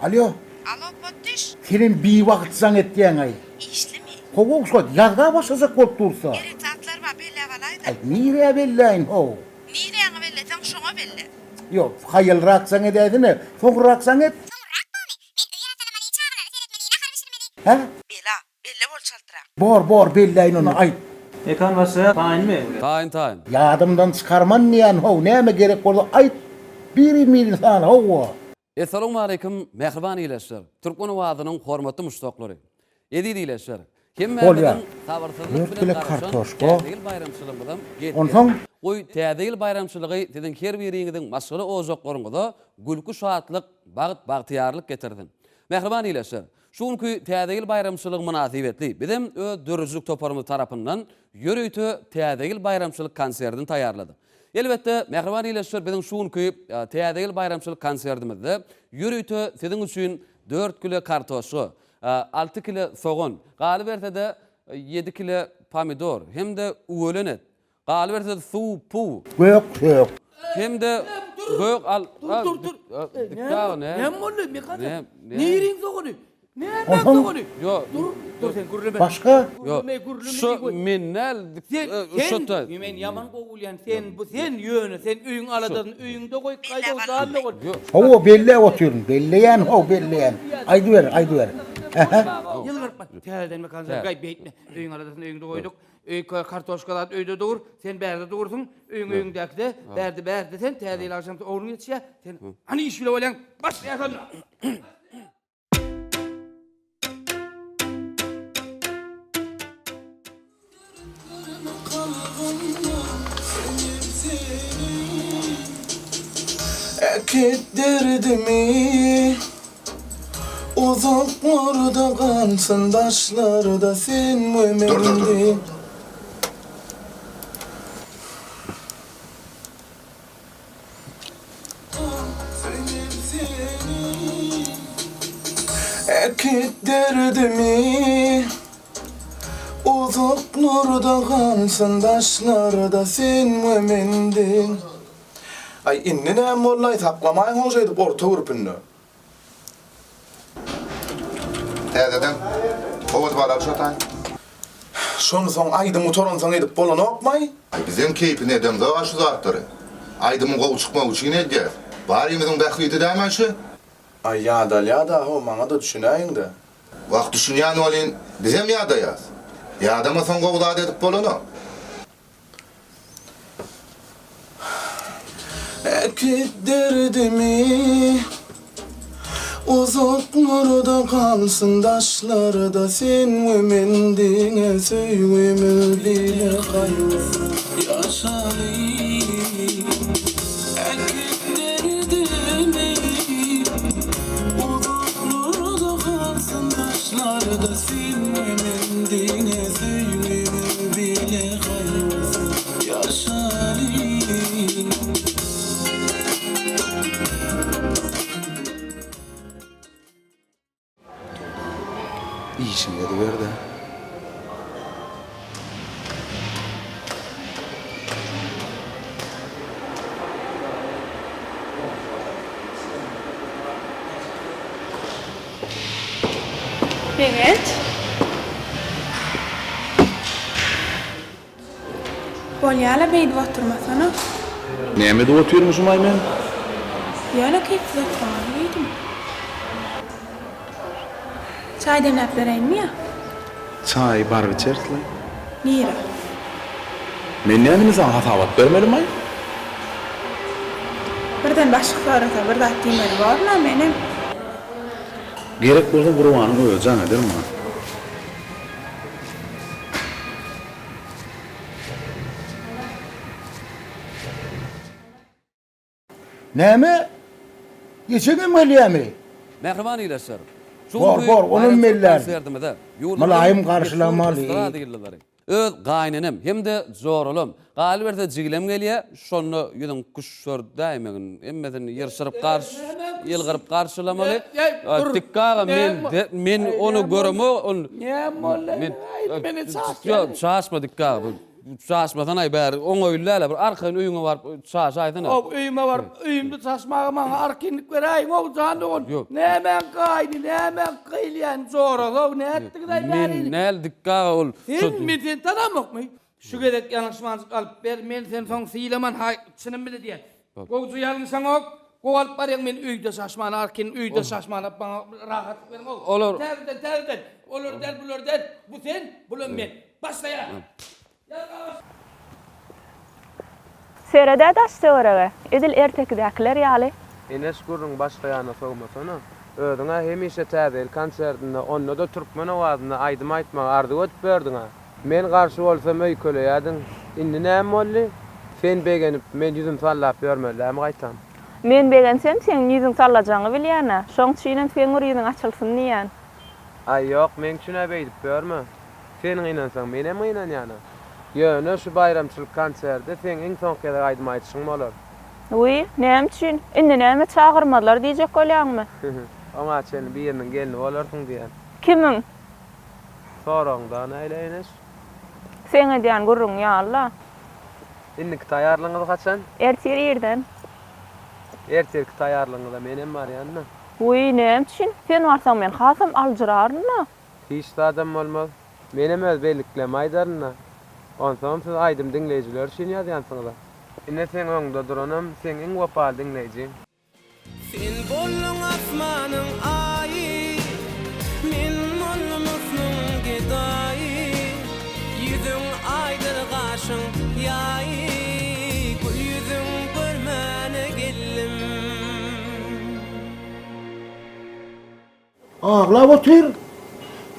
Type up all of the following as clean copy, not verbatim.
Alýo. Alo, Potdyş. Senem biwagt jaň etýäň-aý. Işlimi? Hawa, şo ýazga başlajak bolup dursa. Gerek zatlar bar, belläp alaý-da. Aý, nirä belläýin, how? Niräňi belleseň, şoňa belle. Ýok, haýalrak jaň edäýsene. Soňrak jaň et. Soňrak bormy? Men öý arassalamaly, çagalara seretmeli, nahar bişirmeli. Hä? Bela, belle bol çaltrak. Bor, bor, belläýin ony, aýt. Mekan başlaýar, taýynmy? Taýyn, taýyn. Ýadymdan çykarman diýýän, how, näme gerek bolsa aýt. Biri-birini san, hawa. Essalawmaleýkim mähriban ildeşler! Türkmen owazynyň hormatly muşdaklary! Eziz ildeşler! Bolýar. Hemmämiziň sabyrsyzlyk Dört bilen kile garaşan kartoşka. Täze ýyl baýramçylygymyzam gelip Onsoň? ýetdi. Goý, Täze ýyl baýramçylygy siziň her biriňiziň maşgala ojaklaryňyza gülki-şatlyk, bagt-bagtyýarlyk getirsin! Mähriban ildeşler! Şu günki Täze ýyl baýramçylygy mynasybetli bizem öz döredijilik toparymyz tarapyndan ýörite Täze ýyl baýramçylyk konsertini taýýarladyk. Elbetde, mähriban ildeşler, biziň şu günki Täze ýyl baýramçylyk konsertimizde ýörite siziň üçin dört kile kartoşka, alty kile sogan, galyberse-de ýedi kile pomidor hem-de üwelen et, Galyberse-de suw, puw. Gök, kök. Hem-de gök al. Dur, dur, dur. Dikdagyn, Näme? Näme boldy? Mekan? Näme? Niriň sogany? Näme Onsoň- sogany? Ýok. Dur, dur sen gürleme. Başga? Ýok. Gürleme, gürleme. Şu men däl. Sen, Şu sen, ta- men ýaman gowy bilýän, sen, bu sen ýöne, sen öýüň aladasyny öýüňde goý, gaýda zalda goý. Hawa, belläp otyryn. Belleýän, how, belleýän. Aýdyber, aýdyber. Ähä. Ýylgyrtma. Täzeden Mekan, gaý beýtme. Öýüň aladasyny öýüňde goýduk. Öý kartoşka zat öýde dur, sen bärde dursuň, öýüň öýüňdäkide, bärde bärde sen, täze ýyl agşamsy ogluň ýetişýär, sen hany iş bile bolýaň, başlaýas onda. Äkit derdimi Uzaklarda galsyn daşlarda sen we men Dur dur dur. Äkit derdimi Uzaklarda galsyn daşlarda sen we men Aý indi näme boldaý saklamaýyň how şeýdip orta gürpünde. Täzeden owaz balaly şo taý. Şony soň aýdym gutaransoň edip bolanokmaý? Aý bizem keýpine edemzog-a şu zatlary. Aýdymyň gowy çykmagy üçin edýäs. Barymyzyň bähbidi dämi şu? Aý ýadalýada how maňa-da düşünäýiňdä. Wah düşünýän welin bizem ýadaýas. Ýadamasaň gowy zat edip bolanok. Äkit derdimi Uzaklarda galsyn daşlarda sen we men diňe söýgimiz bile gaýgysyz ýaşaly Äkit derdimi Uzaklarda galsyn daşlarda sen we men diňe söýgimiz bile gaýgysyz ýaşaly. Işiňi ediber-dä. Begenç. Bolýa-la beýdip oturmasana. Näme edip otyrmyşym-aý men? Ýöne keýpsiz oturmaly diýdim. Çaý demläp beräýinmi ýa? Çaýy baryp içeris-le. Nirä? Men näme indi saňa hasabat bermelimi-aý? Birden başlyk sorasa bir zat diýmeli borun-a menem. Gerek bolsa Gurbanyň özi jaň eder maňa. Näme? Ejeňem gelýämi? Mähriban ildeşler! Şu Bor, günki bor, onam baýramçylyk bellärdim. konsertimize ýurdumyzyň Mylaýym meşhur garşylamaly. estrada ýyldyzlary, öz gaýynenem hem-de joralam, galyberse jigilem gelýär, şonda ýüzüň küşşerdäýmegin, hemmesini ýyrşyryp garş, ýylgyryp garşylamaly. Dikge aga, men, men ony göremok, ony. Näme boldy? Men, Meni çaşýar. Ýok, çaşma Dikge aga. Çaşmasanaý bäri, oňaýly däl-ä, bir arkaýyn öýüňe baryp çaşaýsana. How, öýüme baryp, öýümde çaşmaga maňa arkaýynlyk beräýiň-ow, jan dogan. Ýok. Nämäň gaýny, nämäň gyýylýan jorasy-ow, nätdiňiz-aý bäri? Men näl Dikgi aga ol. Sen, men seni tanamokmy? Şu gezek ýalňyşmanjyk alyp ber, men seni soň sylaman, haý, çynym bile diýýän. Gowja ýalňyşaňok, gowy alyp barýaň meni öýde çaşmana arkaýyn öýde çaşmana maňa rahatlyk beriň-ow. Olar. Täzeden, täzeden. Olar däl, bular däl. Bu sen, bulam men. Başlaýas. Sered-ä daş-töwerege, edil ertekidäkiler ýaly. Eneş gürrüňi başga ýana sowmasana. Özüň-ä hemişe Täze ýyl konsertinde, onda-da türkmen owazynda aýdym aýtmagy arzuw edip ýördüň-ä. Men garşy bolsam öýkeleýädiň. Indi näme boldy? Sen begenip, men ýüzüm sallap ýörmeli dämi gaýtam? Men begensem seň ýüzüň sallajagyňy bilýän-ä. Şoň üçinem seň bir ýüzüň açylsyn diýýän. Aý ýok, meň üçin-ä beýdip ýörme. Sen gynansaň, menem gynanýan-a. Ýöne şu baýramçylyk konserti seň iň soňky gezek aýdym aýdyşyň bolar. Wiý, näme üçin? Indi näme çagyrmazlar diýjek bolýaňmy? Oňa çenli biriniň gelni bolarsyň diýýän. Kimiň? Soragyň dagy nähili Eneş? Seň edýän gürrüňiň ýaly-la. Indiki taýýarlygyňyz haçan? Ertir irden. Ertirki taýýarlygyňyza menem barýan-da. Wiý, näme üçin? Sen barsaň men hasam aljyraryn-da. Hiç zadam bolmaz. Menem öz belliklerimi aýdaryn-da. Onsoňam siz aýdym diňleýjiler üçin ýazýansyňyz-a. Ine seň öňüňde duranam seň iň wepaly diňleýjiň. Sen bolduň asmanyň aýy, Men boldum husnuň gedaýy. Ýüzüň aýdyr gaşyň ýaýy, Gül ýüzüň görmäne geldim. Aglap otyr.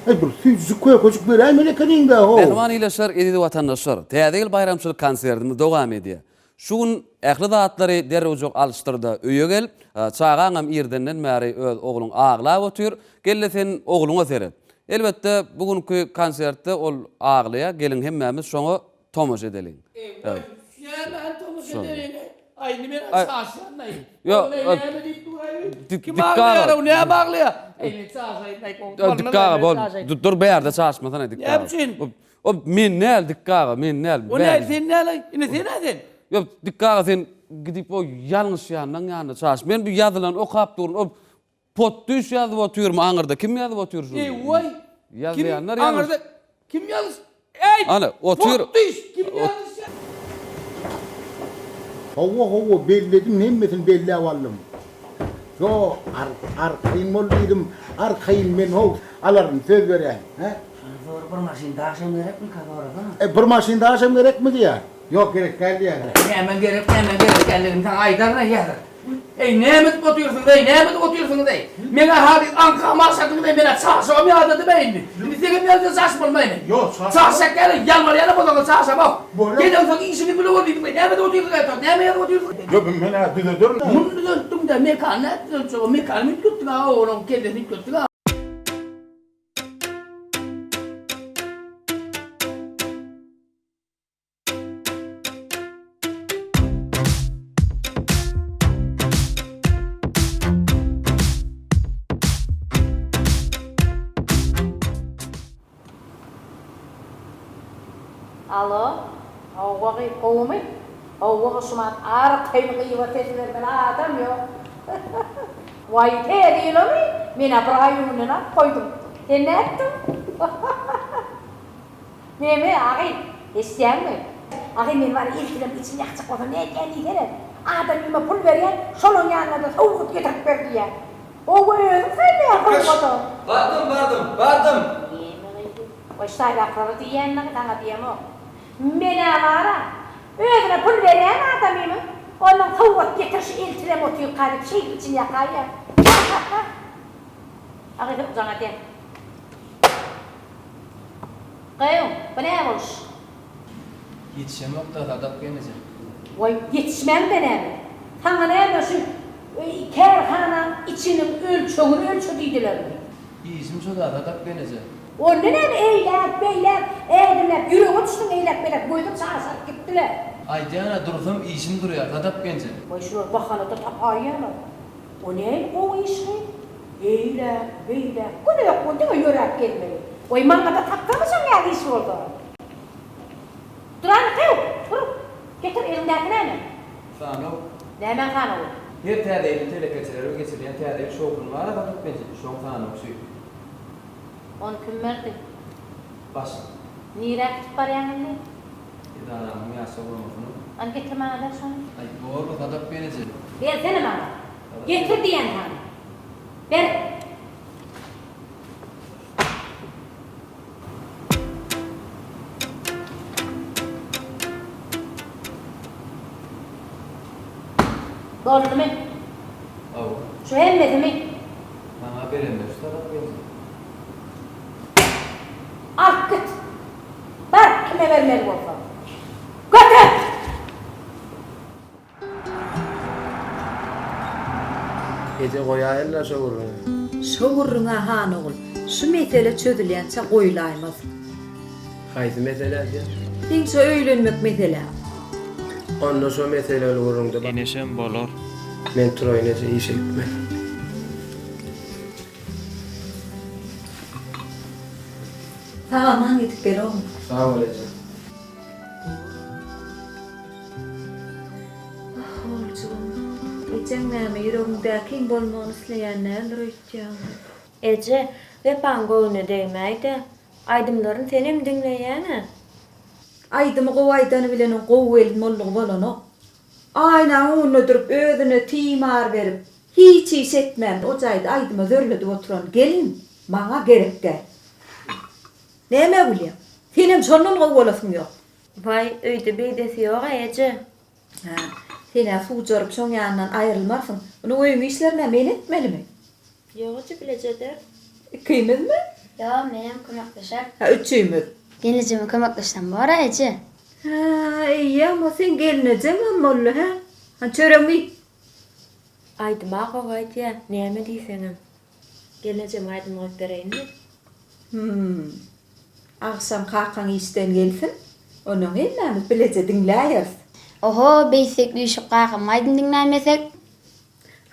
Äý bir süýjüjik kökejik beräýmeli ekeniň-dä, how. Mähriban ildeşler, eziz watandaşlar! Täze ýyl baýramçylyk konsertimiz dowam edýär. Şu gün ähli zatlary derrewjek alyşdyr-da, öýe gel. Çagaňam irdenden bäri öz ogluň aglap otyr. Gel-de sen ogluňa seret. Elbetde, bu günki konsertde ol aglaýar. Geliň hemmämiz şoňa tomaşa edeliň. Eý, nämäni tomaşa edeliň-eý? Aý, indi men çaşýan-aý. Ýok, Ol näme diýip dur-aý? Kim aglaýar-ow, näme aglaýar? Eý, men çaşaýyn-aý. Dikgi aga, bol. Dur, bärde çaşmasana, Dikgi aga. Näme üçin? O men däl Dikgi aga, men däl. O näl, sen näl-aý? Ine sen-ä sen. Ýok, Dikgi aga sen gidip o ýalňyşýanlaň ýanyna çaş. Men bu ýazylan okap durun. O potdüş ýazyp otyrmy aňyrda? Kim ýazyp otyr şuny? Eý, waý. Ýazýanlar ýalňyş. Aňyrda kim ýalňyş? Eý! Ana, otyr. Potdüş kim ýalňyş? Hawa, hawa, belledim, hemmesini belläp aldym. Ýok, arkaýyn bol diýdim, arkaýyn men how, alaryn, söz berýän, hä? Şony sora, bir maşyn daşam gerekmika sorasana. E, bir maşyn daşam gerekmi diýýär. Ýok, gerek däl diýýär. Näme gerek, näme gerek däldigini saňa aýdaryn-a häzir. Eý, näme edip otyrsyňyz-eý, näme edip otyrsyňyz-eý? Meň-ä haly aňkamy aşyrdyňyz-eý, men-ä çaşygam ýadadym-eý indi. Indi seňem ýalyja çaşmalymy-eý men? Ýok, çaşma. Çaşjak ýaly, ýalbarýan-a bolsaňyz çaşamok. Bolýar. Gelensoň işiňiz bile bol diýdim-eý, näme edip otyrsyňyz-eý, näme ýazyp otyrsyňyz? Ýok, men-ä düzederin. Muny düzeltdiň-dä, mekany nädip düzeltjek o? Mekany üýtgetdiň-ä, onuň kellesini üýtgetdiň-ä. Alo, howwa gyz, gowumy? Howwa gyz, şumat arkaýyn gyýba ses bermeli adam ýok. Waý, täze ýylamy? Men-ä bir aý öňünden alyp goýdum. Sen nätdiň? Neme, agy, eşidýäňmi? Agy, men bar ilkinem içini ýakjak bolsam nätýän diýsene. Adamyma pul berýän, şolaň ýanyna-da sowgat getirip ber diýýän. Owa özüň saýlaýaň sowgady. Bardym, bardym, bardym! Neme gyzy? Goý, şaýlaklara diýýänini saňa diýemok. Men-ä bar-a, özüne pul berýän adamymyň ondan sowgat getirişi eltilem otyrka diýip şeýdip içini ýakaýýan. Ha-ha-ha! Agy, jaň edýän. Gyýw, bu näme boluş? Ýetişemok-da, Sadap gelneje. Waý, ýetişmäň-de näme? Saňa näme şu kärhanaň içiniň ölçegini ölçe diýdilermi? Işim şo-da, Sadap gelneje. Onda näme eýläk-beýläk ädimläp ýürege düşdüň, eýläk-beýläk gözüň çaşaryp gitdi-le. Aýdýan-a, dursam işim durýar, Sadap gelneje. Waý, şular bahana-da tapaýýarlar. O nähili gowy iş gyz? Eýläk, beýläk, güne ýok bol, diňe ýöräp gezmeli. Goý, maňa-da tapsaňyz şoň ýaly iş bolsa. Duran. Sanaw. Nämäň sanawy? Her täze ýylda telekeçilere geçirilýän täze ýyl şowhuny bar-a Sadap genje, şoň sanawy şu. Ony kim berdi? Başlyk. Nirä gidip barýaň indi? Edaramyň ýaşlar guramasynyň. Hany getir maňa ber şony. Aý, bormy Sadap geneje? Bersene maňa. Getir diýýän saňa. Ber. Boldumy? Hawa. Şu hemmesimi? Maňa berende şu Sadap genje. Alyp git. Bar, kime bermeli bolsa. Göter! Eje goýaýynda şo gürrüňi. Şo gürrüň-ä han ogul, şu mesele çözülýänçä goýulaýmaz. Haýsy mesele eje? Seň şo öýlenmek meseläň. Onda şo meseleli gürrüňde. Eneşem bolar. Men turaýyn eje işe gitmeli. Sag-aman gidip gel oglum. Sag bol eje. Ah, oguljygym, ejeň näme ýüregiňdäkiň bolmagyny isleýän däldir öýtýäňmi? Eje, Wepaň göwnüne degmäý-dä. Aýdymlaryny senem diňleýäň-ä. Aýdymy gowy aýdany bilenem gowy gelin boldugy bolanok. Aýnaň öňünde durup özüne timar berip, hiç iş etmän o jaýda aýdyma zörledip oturan gelin maňa gerek däl. Nämä gülýäň? Senem şondan gowy bolasyň ýok. Waý, öýde beýdesi ýog-a, eje. Hä, sen-ä suwjaryp şoň ýanyndan aýrylmarsyň. Munuň öýüň işlerin-ä men etmelimi? Ýok, eje, bileje ederis. Ikimizmi? Ýok, menem kömekleşer. Hä, üçimiz. Gelnejeme kömekleşsem bor-a, eje. Hä, eýýäm o seň gelnejeňem boldy, hä? Hany çöregiňi iý. Aýdym-a gowy aýdýa, näme diýseňem. Gelnejeme aýdym goýup bereýinmi? Hüm. Agşam kakaň işden gelsin, onnoň hemmämiz bileje diňläýeris. Oho, beýtsek üýşüp kakamyň aýdym diňläýmesek.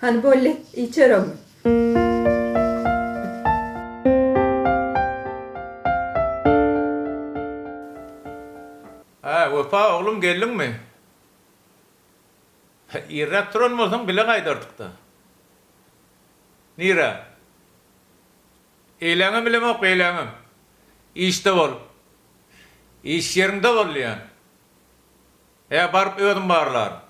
Hany boldy, iý çöregiňi. Hä, Wepa oglum geldiňmi? Irräk turan bolsaň bile gaýdardyk-da. Nirä? Eýläňem bilemok, beýläňem. Işde bol. Iş ýeriňde bol diýýän. Hä, baryp özüm barlaryn.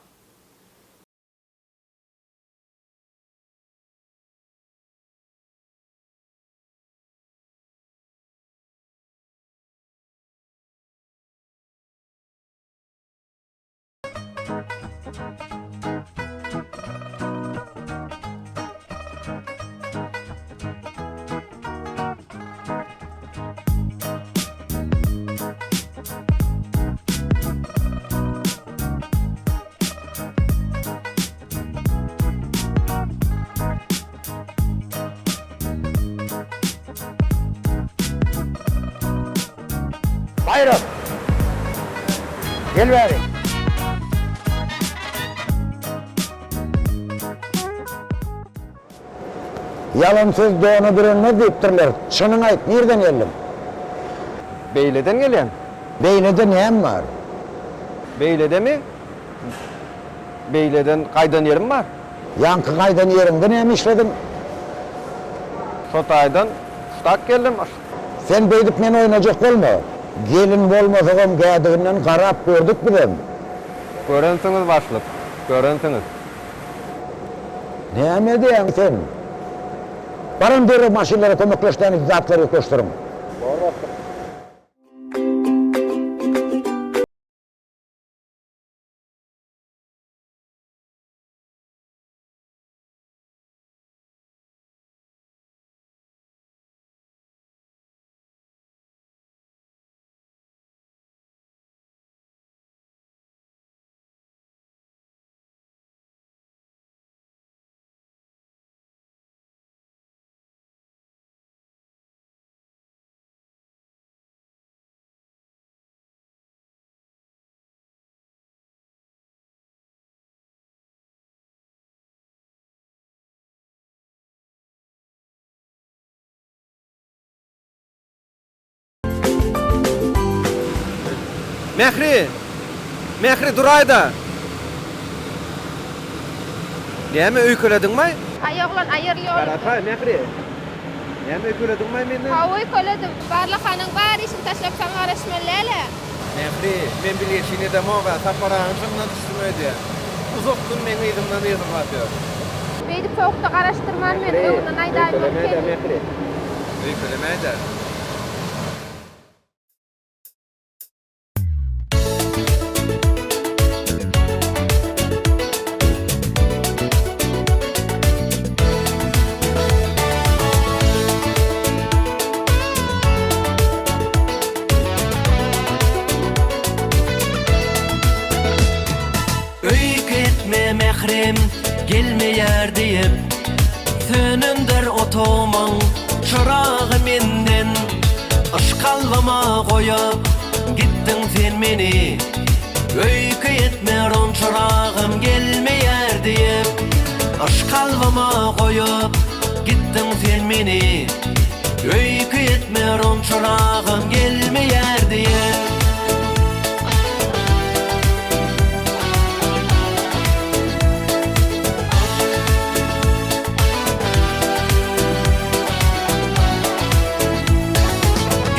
Baýram! Gel bäri! Ýalan söz dona bürenmez diýipdirler. Çynyňy aýt, nirden geldiň? Beýleden gelýän. Beýlede näme bar? Beýledemi? Beýleden gaýdan ýerim bar. Ýaňky gaýdan ýeriňde näme işlediň? Şo taýdan ştak geldim. Sen beýdip meni oýnajak bolma. Gelin bolmasagam gädiginden garap gördük bizem. Görensiňiz başlyk, görensiňiz. Näme edýäň sen? Baram derrew maşynlara kömekleşdäni zatlary ýükleşdiriň. Bor başlyk. Mähri! Mähri, duraý-da! Näme öýkelediňmaý? Aý oglan aýyr ýoluňdan. Garataý, Mähri. Näme öýkelediňmaý menden? Hawa öýkeledim. Barlaghanaň bar işini taşlap saňa garaşmaly däl-ä. Mähri, men bilgeşin edemog-a, Sapar agaň jynyna düşdüm öýdýän. Uzak gün meň yzymdan yzarlap ýör. Beýdip sowukda garaşdyrman meni, Mähri, öňünden aýdaýmaly öýkelemäý-dä, ekeniň. Mähri. Öýkelemäý-dä. Öýke etme mährem gelmeýär diýip Sönendir otagymyň çyragy menden Yşk kalbyma goýup gitdiň sen meni Öýke etme ron çyragym gelmeýär diýip Yşk kalbyma goýup gitdiň sen meni Öýke etme ron çyragym gelmeýär diýip.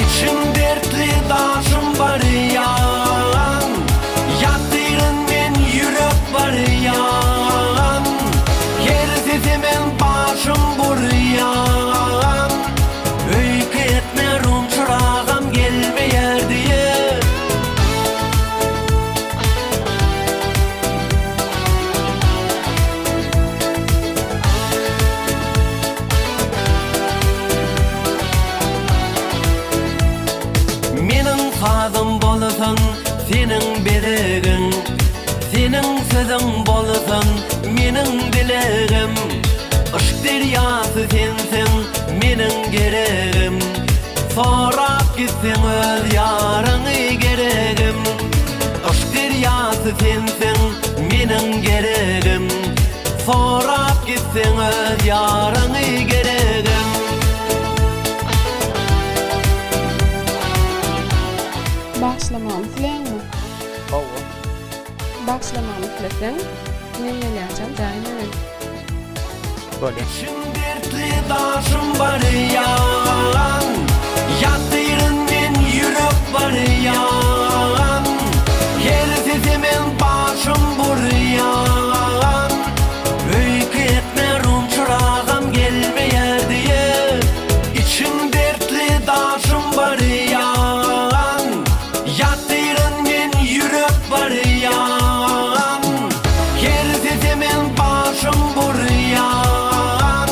Içim dertli daşym barýan Ýatyryn men ýürek barýan Her sese men başym burýan Öýke etme rum çyragam gelmeýär diýip. Meniň sazym bolsun seniň bezegiň, Seniň sözüň bolsun meniň dilegim, Yşk derýasy sensiň meniň geregim, Sorap gitseň öz ýaryňy geregim. Yşk derýasy sensiň meniň geregim, Sorap gitseň öz ýaryňy geregim. Bagyşlamagymy isleýäňmi? Hawa. Bagyşlamagymy isleseň, men gelýänçäm jaýy meren. Bolýa. Içim dertli daşym barýan Ýatyryn men ýürek barýan Her sese men başym burýan Öýke etme rum çyragam gelmeýär diýip Içim dertli daşym barýan Ýatyryn men ýürek barýan Her sese men başym burýan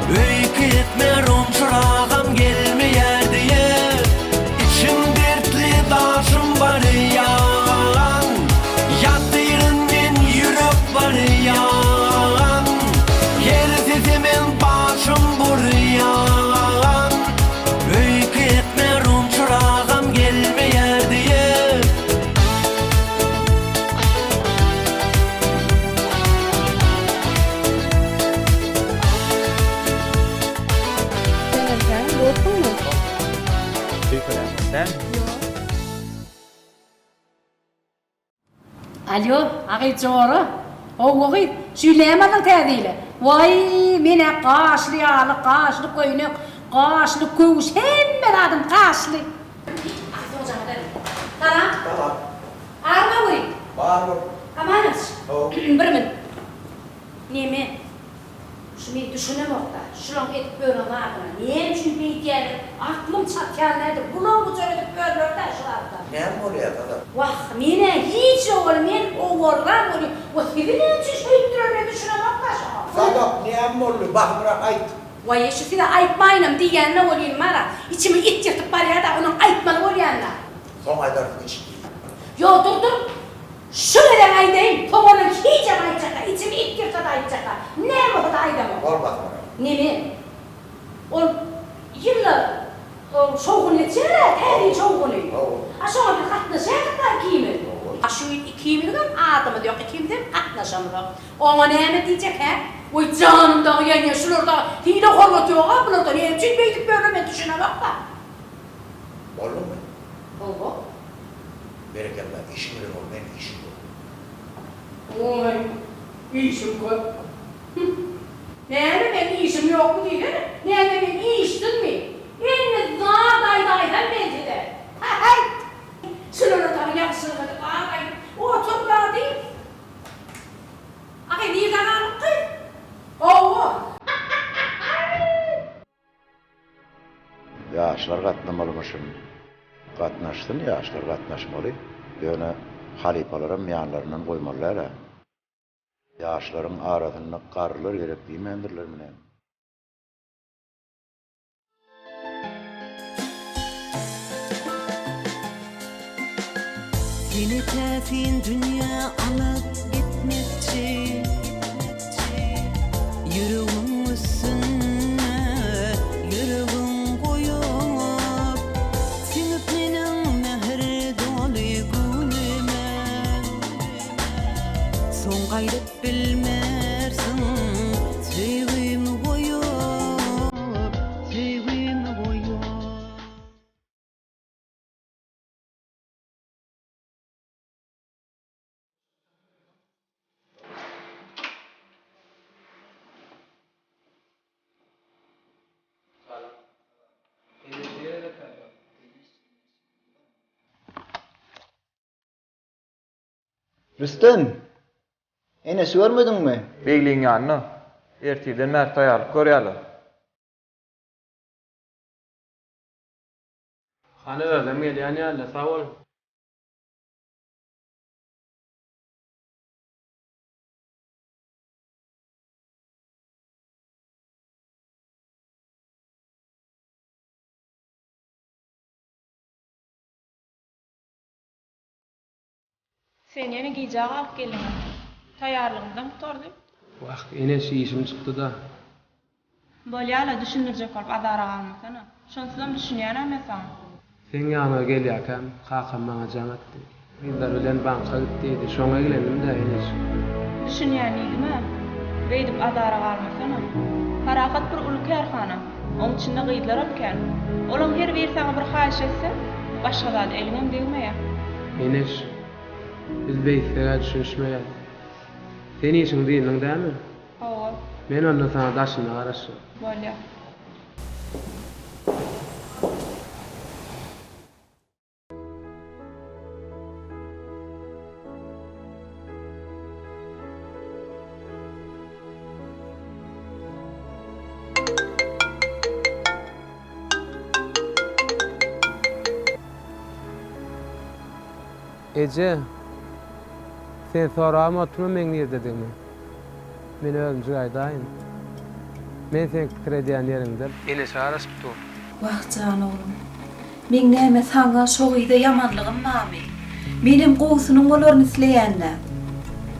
Öýke etme rum çyragam gelmeýär diýip Içim dertli daşym barýan Ýatyryn men ýürek barýan Her sese men başym burýan Öýke etme rum çyragam gelmeýär diýip. Sen entägem dursuňmy? Öýkelämok däl. Ýok. Alýo, a gyz jora. Howwa gyz, şu ýyl näme aldyň täze ýyla? Waý, men-ä gaşly ýaglyk, gaşly köýnek, gaşly köwüş, hemme zadym gaşly. A soň jaňa ber. Salam. Salam. Arma göý. Bar bol. Amanoç. How. Bir min. Neme? Şu men düşünemokda, şulaň edip ýören zadyna näme üçin beýdýärler, aklym çatýan däldir, bulam-bujar edip ýörler-dä şu zatlar. Näme bolýar gyzym? Wah, men-ä hiç ýok men owarram welin, we sizi näme üçin şeýtdirer men düşünemok-da şoňa. Sadap, näme boldy, basymrak aýt. Waý, şu size aýtmaýynam diýýänine welin bar-a, içimi it ýyrtyp barýa-da, onuň aýtmaly bolýan-da. Soň aýdarsyň içip. Ýo, dur, dur. Şu gezek aýdaýyn, soňundan hijem aýtjakka, içimi it ýyrsa-da aýtjakka, näme bolsa-da aýdamok. Bolmasyn olar. Neme? Ol ýylda ol şowhun geçýär-ä, Täze ýyl şowhuny. Hawa. A şoňa biz gatnaşýardyk-da ikimiz. Hawa. A şu ýyl ikimiziňem adymyz ýok, ikimizem gatnaşamyzok. Oňa näme diýjek, hä? Oý, janym dagy ýanýar, şularda hile-hormat ýog-a bularda, näme üçin beýdip ýörler, men düşünemok-da. Boldumy? Hawa. Berekella, işiň bilen bol, men işim köp. Oý, işim köp. Hüm. Näme meň işim ýokmy diýsene? Näme men işsizmi? Indi zat aýdaýsam men size. Häý! Şulara dagy ýagşylyk edip zat aýdyp otur-da diý. Aý, nirde galyp gyz? Hawa. Ýaşlar gatnamalymyşyn. Gatnaşsyn ýaşlar gatnaşmaly. Ýöne halypalaram ýanlaryndan goýmaly däl-ä. Ýaşlaryň arasynda garrylar gerek diýmändirlermi näme? Seni täsin dünýä alyp gitmekçi Ýüregmiň üstünde ýüregiň goýup Siňip meniň mähir doly göwnüme Soň gaýdyp bilmersiň söýgimi goýup Söýgimi goýup. Rüstem! Eneşi görmediňmi? Begliň ýanyna. Ertirden bäri taýýarlyk görýärler. Hany özem gelýän ýaly, sag bol. Sen ýene gijä galyp geldiňä. Taýýarlygymyzam gutardy. Wah, eneş işim çykdy-da. Bolýa-la, düşündirjek bolup azara galmasana. Şonsuzam düşünýän-ä men saňa. Seň ýanyňa gelýärkäm, kakam maňa jaň etdi. Gyzlar bilen banka git diýdi. Şoňa eglendim-dä, eneş. Düşünýän diýdim-ä. Beýdip azara galmasana. Parahat bir uly kärhana. Oň içinde gyzlaram kän. Olaň her biri saňa bir haýyş etse, başga zada eliňem degmeýär. Eneş, biz beýtseg-ä düşünişmeýäs. Sen işiňi dyndyň dämi? Hawa. Men onda saňa daşynda garaşýan. Bolýa. Eje, sen sorabam oturma meň nirdedigimi. Men özümjik aýdaýyn. Men seň pikir edýän ýeriňde. Eneşe garaşyp dur. Wah, jan oglum. Meň näme saňa, şo gyza ýamanlygym barmy? Menem gowusynyň bolaryny isleýän-dä.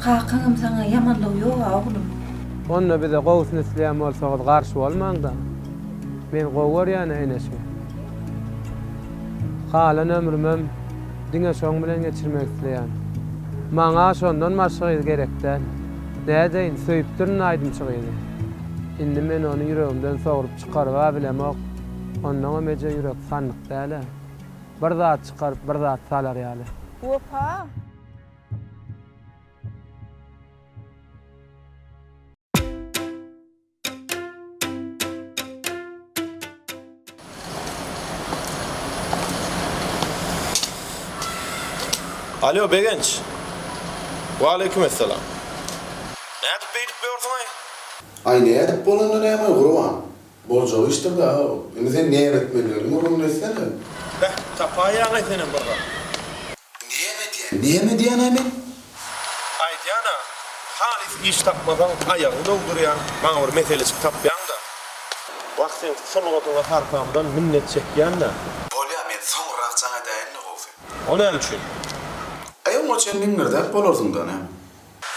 Kakaňam saňa ýamanlygy ýog-a, oglum. Onda bize gowusyny isleýän bolsaňyz garşy bolmaň-da. Men gowy görýän-ä Eneşi. Galan ömrümem diňe şoň bilen geçirmek isleýän. Maňa şondan başga gyz gerek däl. Nädeýin, söýüpdirin aýdymçy gyzy. Indi men ony ýüregimden sogrup çykaryb-a bilemok. Onnoňam eje ýürek sandyk däl-ä. Bir zat çykaryp, bir zat salar ýaly. Wepa! Alýo Begenç. Waleýkim essalam. Nädip beýdip ýörsüňaý? Aý nädip bolanda näme Gurban? Boljak işdir-dä o. Indi sen näme etmelidigini gürrüňini etsene. Beh, tapaýýaň-aý senem bir zat. Näme edýän? Näme edýän-aý men? Aýdýan-a, halys iş tapmasaň, aýagyňy dogdurýaň, maňa bir meselejik tapýaň-da. Wah, seň sungatyňa sarpamdan minnet çekýän-dä. Bolýa, men soňurrak jaň edäýin-le gowsy. O näme üçin? Aý, oňa çenli iňňirdäp bolarsyň-da, näme?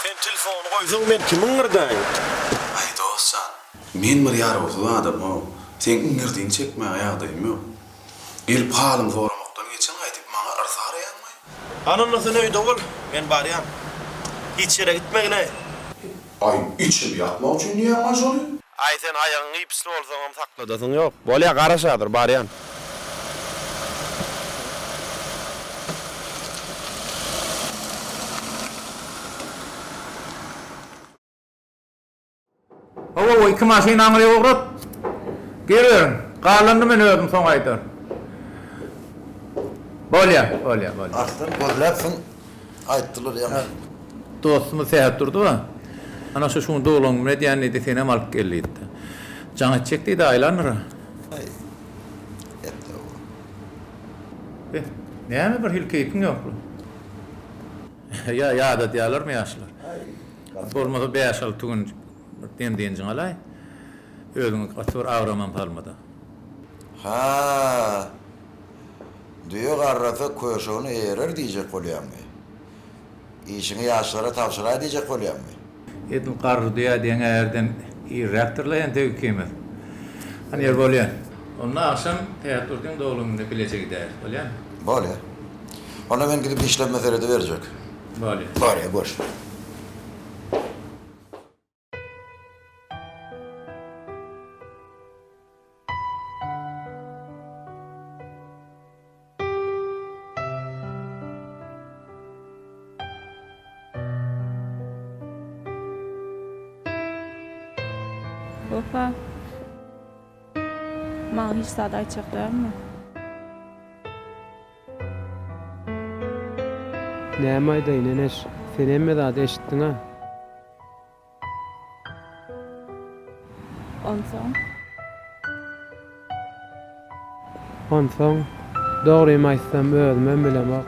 Sen telefony goýsaň men kimi iňňirdäýin? Aý, dost jan, men bir ýarawsyz adam-ow. Seň iňňirdiňi çekmäge ýagdaýym ýok. Gelip halymy soramakdan geçen gaýdyp maňa yrs araýaňmy? Hany onda sen öýde bol, men barýan. Hiç ýere gitmegin-eý. Aý, içimi ýakmak üçin diýýäňmi şony? Aý, sen aýagyň gipsli bolsaňam sakladasyň ýok. Bolýa, garaş häzir, barýan. Hawa, iki maşyn aňryk ugrat. Giriberiň. Galanyny men özüm soň aýdaryn. Bolýa, bolýa, bolýa. Arslan gözläpsiň, aýtdylar ýaňy. Dostumyz Sähetdurdy bar. Ana şu şu gün doglan gününi edýän diýdi, senem alyp gel diýdi. Jaň etjek diýdi, aýlandyr. Aý, et-ow. Be, näme bir hili keýpiň ýokly? Ýa ýadadýarlarmy ýaşlar? Bolmasa bäş-alty gün bir dem-dynjyňy alaý. Özüňe gaty bir agramam salma-da. Ha, düýe garrasa köşegini eýerer diýjek bolýaňmy? Işiňi ýaşlara tabşyraý diýjek bolýaňmy? Edil garry düýe diýen ärden irräkdir-le entek ikimiz. Hany ýer bolýa. Onda agşam Täçdurdyň doglan gününe bileje gidäýeris, bolýamy? Bolýa. Onda men gidip işlerime serediberjek. Bolýa. Bolýa, görüş. Wepa, maňa hiç zat aýtjak dälmi? Näme aýdaýyn, Eneş? Sen hemme zady eşitdiň-ä. Onsoň? Onsoň, dogrymy aýtsam, özümem bilemok.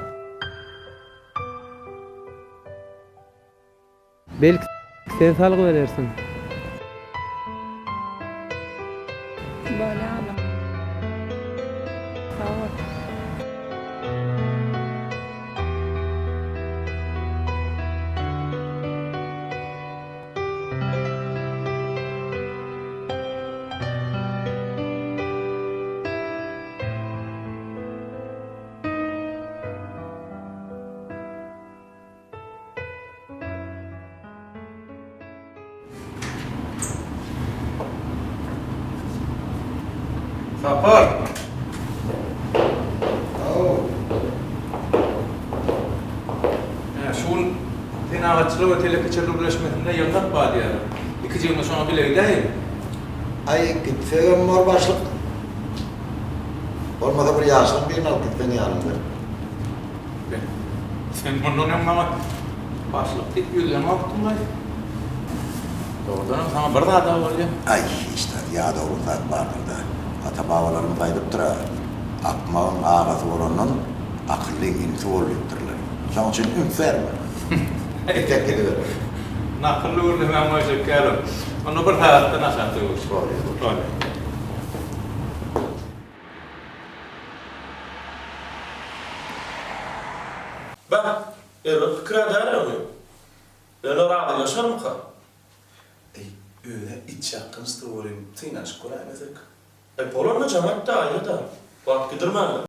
Belki, sen salgy berersiň. Bolýa-la. Sag bol. Sapar! Şu gün Senagatçylar we telekeçiler birleşmesinde ýygnak bar diýýärler. Ikijigimiz şoňa bile gidäýeli. Aý, gitsegem bor başlyk. Bolmasa bir ýaşlaň birini alyp gitseň ýanyňda. Be, sen mundan öň maňa başlyk diýip ýüzlenokdyň-laý. Dogrudanam saňa bir zad-a bolýa. Aý, hiç zat, ýadawlyk zat bardyr-da. Ata-babalarymyz aýdypdyr-a, Akmagyň agasy bolandan, akyllyň inisi bol diýipdirler. Şonuň üçin üns berme. Gitsek gidiber. Nakylly gürlemäň goýjak ýaly. Onda bir sagatdan aşakda görüşeris. Bolýa, bolýa. Beh, erbet pikir-ä däl ony. Ýöne razylaşarmyka? Eý, öz-ä içýakgynçdyr welin, synanyşyp göräýmesek. Eý, bolanda jaň et-dä, aýda-da. Wagt gidirmäli.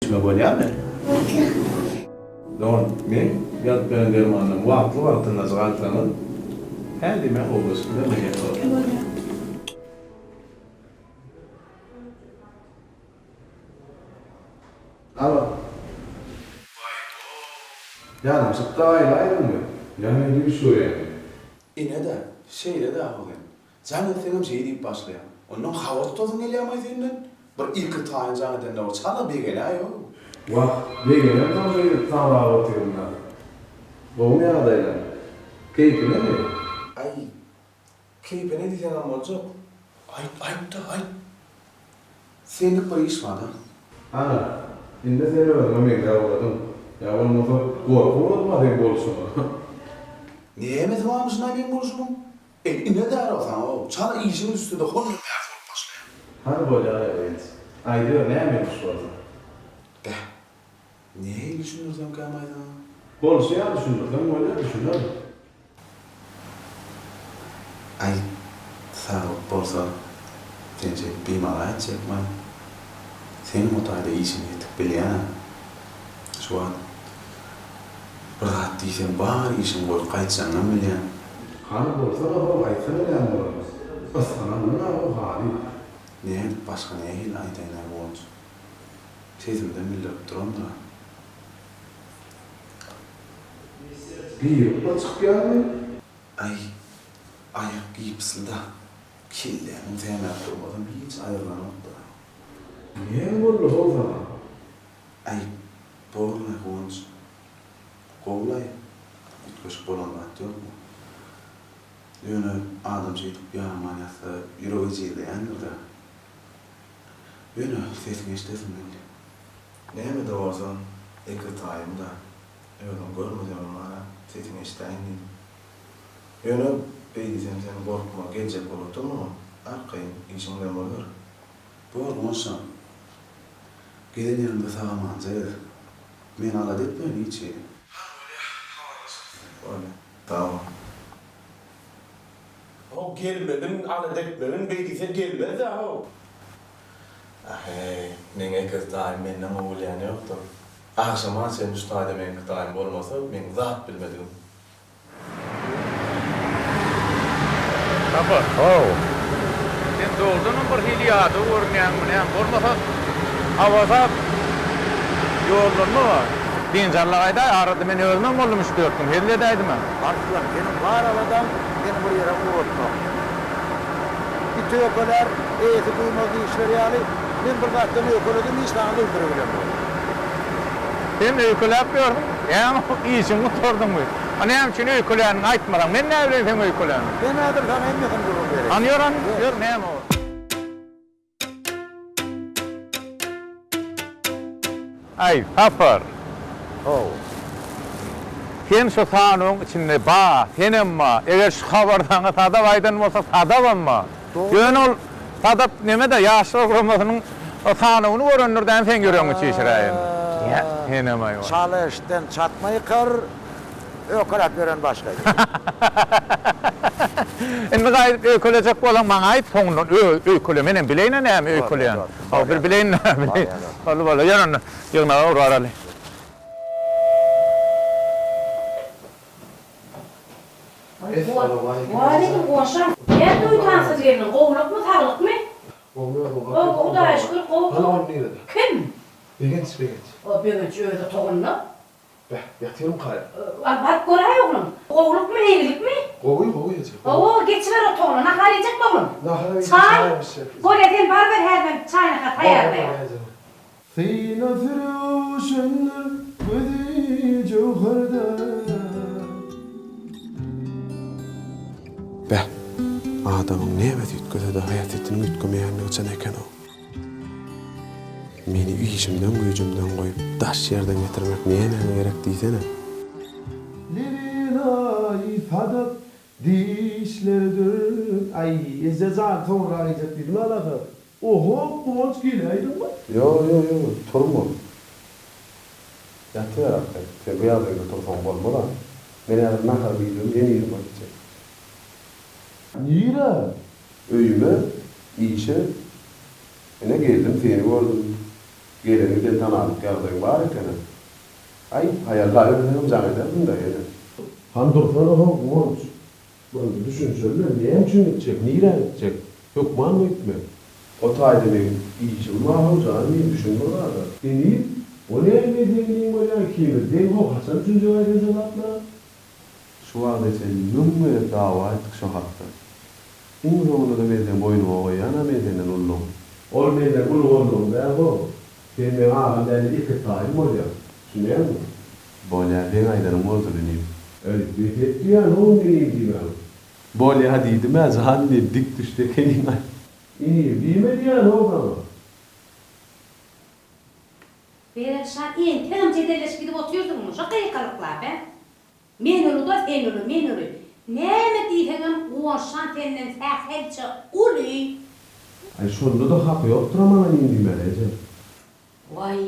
Içme bolýamy? Dogan, meň ýazyp beren dermanlarymy wagtly-wagtynda alsaňyz, hä diýmän gowulaşyp biler diýen bolar. Bolýar. Alo. Ýanym çykdy aýlaýdyňmy? Ýa men düýş görýänmi? Ine-dä, şeýle-dä ahyryn. Jaň etseňem şeý diýip başlaýaň. Onnoň habar tutasyň gelýämaý senden? Bir ilki taýyn jaň edende bir çala begenäý-ow. Wah, begenemsoň şeýdip samrap otyryn-da. Gowumy ýagdaýlaň? Keýpinemi? Aý, keýpine diýseňem boljak. Aýt, aýt-da, aýt. Senlik bir iş bar-da. Ana, indi sen özüňe meňzäp ugradyň. Ýa bolmasa, gorky ugradyma seň bolşuňa. Nämesi barmyşyn-aý meň bolşumyň? Eý, ine därow saňa-ow, çala işiň düşse-de hondan bärsi bolup başlaýaň. Hany bolýar-aý Begenç. Aýdyber näme ýumuş bolsa. Beh, nähili düşündirsemkäm-aý saňa? Bolşy ýaly düşündirseň bolýar, düşünerin. Aý, saglyk bolsa, sen şeýdip bimaza etjekmi-aý? Seň o taýda işiň ýetik bilýän-ä. Şu wagt bir zat diýseň bar işiňi goýup gaýtjagyňam bilýän. Hany bolsana how aýtsana näme bolanyny. Ysgynandyň-a how halyp. Nädip başga nähili aýdaýyn-aý Guwanç? Sesimden bildirip durandyr-a. Girip bir çykýarmy? Aý, aýak gipsli-da. Kellämiň sämäp durmasam hiç aýrylanok-da. Näme boldy how saňa? Aý, borlaý Guwanç. Gowulaý. Üýtgeşik bolan zat ýokmy? Ýöne adam şeýdip ýaman ýatsa ýüregi ejizleýändir-dä. Ýöne sesiňi eşidesim geldi. Näme-de bolsa, ekiz taýym-da. Özüňi görmesemem bar-a, sesiňi eşidäýin diýdim. Ýöne beý diýsem sen gorkma, geljek bolup oturma, arkaýyn işiň bilen boluber. Bor, goňşam. Gelen ýeriňde sag-amanja gez. Meni alada etmegin hiç hili. Hany bolýa, habarlaşarys. Bolýa. Sag bol. How gelmegin, alada etmegin, beý diýseň gelmez-dä how. Aheý, meň ekiz daýym menden gowy bilýäni ýokdur. Agşama çenli şu taýda meňki daýym bolmasa, meň zat bilmedigim. Sapar. How. Sen dogrudanam bir hili ýadaw görünýäňmi näme, bolmasa Awaza ýollanma bar. Dynç al-da gaýdaý, arada men özümem boldum üç-dört gün, hezil edäýdim-ä. Arslan, seniň bar aladaň seni bir ýere ugratmak. It öýkelär, eýesi duýmaz diýişleri ýaly, men bir zatdan öýkeledim, hiç saňa duýdurybilemok. Sen öýkeläp ýörsüň, näme işiňi gutardyňmy? A näme üçin öýkeläniňi aýtmasaň, men näbileýin seň öýkeläniňi? Men häzir saňa hemmesini gürrüň bereýin. Hany ýör hany, ýör näme o? Aý, Sapar. How. Sen şu sanawyň içinde ba, senem ba. Eger şu habar saňa Sadap aýdan bolsa, Sadabam ba. Ýöne ol Sadap neme-de, Ýaşlar guramasynyň o sanawyny görendir dämi seň ýüregiňi çişiräýen. Ýa, senem-aý. Çala eşden çatma ýykar, öýkeläp ýören başga. Indi gaýdyp öýkelejek bolsaň maňa aýt soňundan öýkele menem bileýin-ä näme öýkeleýän. Hawa bir bileýin-dä bileýin. Boldy boldy ýör onda ýygnaga ur baraly. Waleýkim goňşam. Näme duýdansyz geldiň, gowulykmy, saglykmy? Gowy özüň Gowy, Hudaýa şükür, gowy. Hany ol nirede? Kim? Begenç, Begenç. O Begenç öz otagynda. Beh, ýatyrmykaý? Al, baryp göräý oglum. Gowulykmy, eýgilikmi? Gowy, gowy eje, gowy. Hawa, geçiber otagyna. Nahar iýjekmi oglum? Nahar iýjek, Çaý? çaýam içjek. Bolýa, sen baryber häzir men çaý-nahar taýýarlaýan. Bolýa, eje. Synasy röwşendir, gözi jöwherden. Beh, adamyň nämesi üýtgese-de häsiýetiniň üýtgemeýänligi çyn eken-ow. Meni işimden-güýjümden goýup, daş ýerden getirmek nämäňe gerek diýsene. Lebin-aý sadap, dişleri dür. Aý, eje jan, soňrak iýjek diýdim-ä nahar. Oho, Guwanç geläýdiňmi? Ýo, ýo, ýo, turma. Ýatyber arkaýyn. Sen bu ýagdaýda tursaň bolmaz-a. Men häzir naharymy iýibem ýene yzyma gitjek. Nirä? Öýüme, işe. Ine, geldim, seni gördüm. Geleniňi sen tanarlyk ýagdaýyň bar eken-ä. Aý, haýallap ölseňem jaň ederdiň-dä, ýene. Hany dursana-how, Guwanç. Birinji düşünşeli-le, näme üçin gitjek, nirä gitjek? Hökmanmy gitmek? O taýda meň işim bar-how, jan diýip, düşün bir zada. Inim, o näme seň iniň bolýar, ikimiz deň-how, haçan düşünjek-aý sen şo zatlara? Şu wagta çenli müň gezek dawa etdik şo hakda. Iň soňunda-da men seň boýnuňa goýýan-a men senden uludygymy. Ol menden uly boldugyň däl-how. Sen meň agam däl-de ekiztaýym bolýaň. Düşünýäňmi? Bolýa, seň aýdanyň bolsun inim. Äý, bes et diýýän-how indi inim diýmäňi. Bolýa diýdim-ä, jan inim, dik düşdi ekeniň-aý. Inim diýme diýýän-how saňa. Begençjan, entegem jedelleşip gidip otyrsyňmy, şo gykylyklap, hä? Men uly-da, sen uly, men uly. Näme diýseňem, Guwançjan senden sähelçe uly. Aý, şonda-da haky ýokdur-a maňa inim diýmäne, eje. Waý,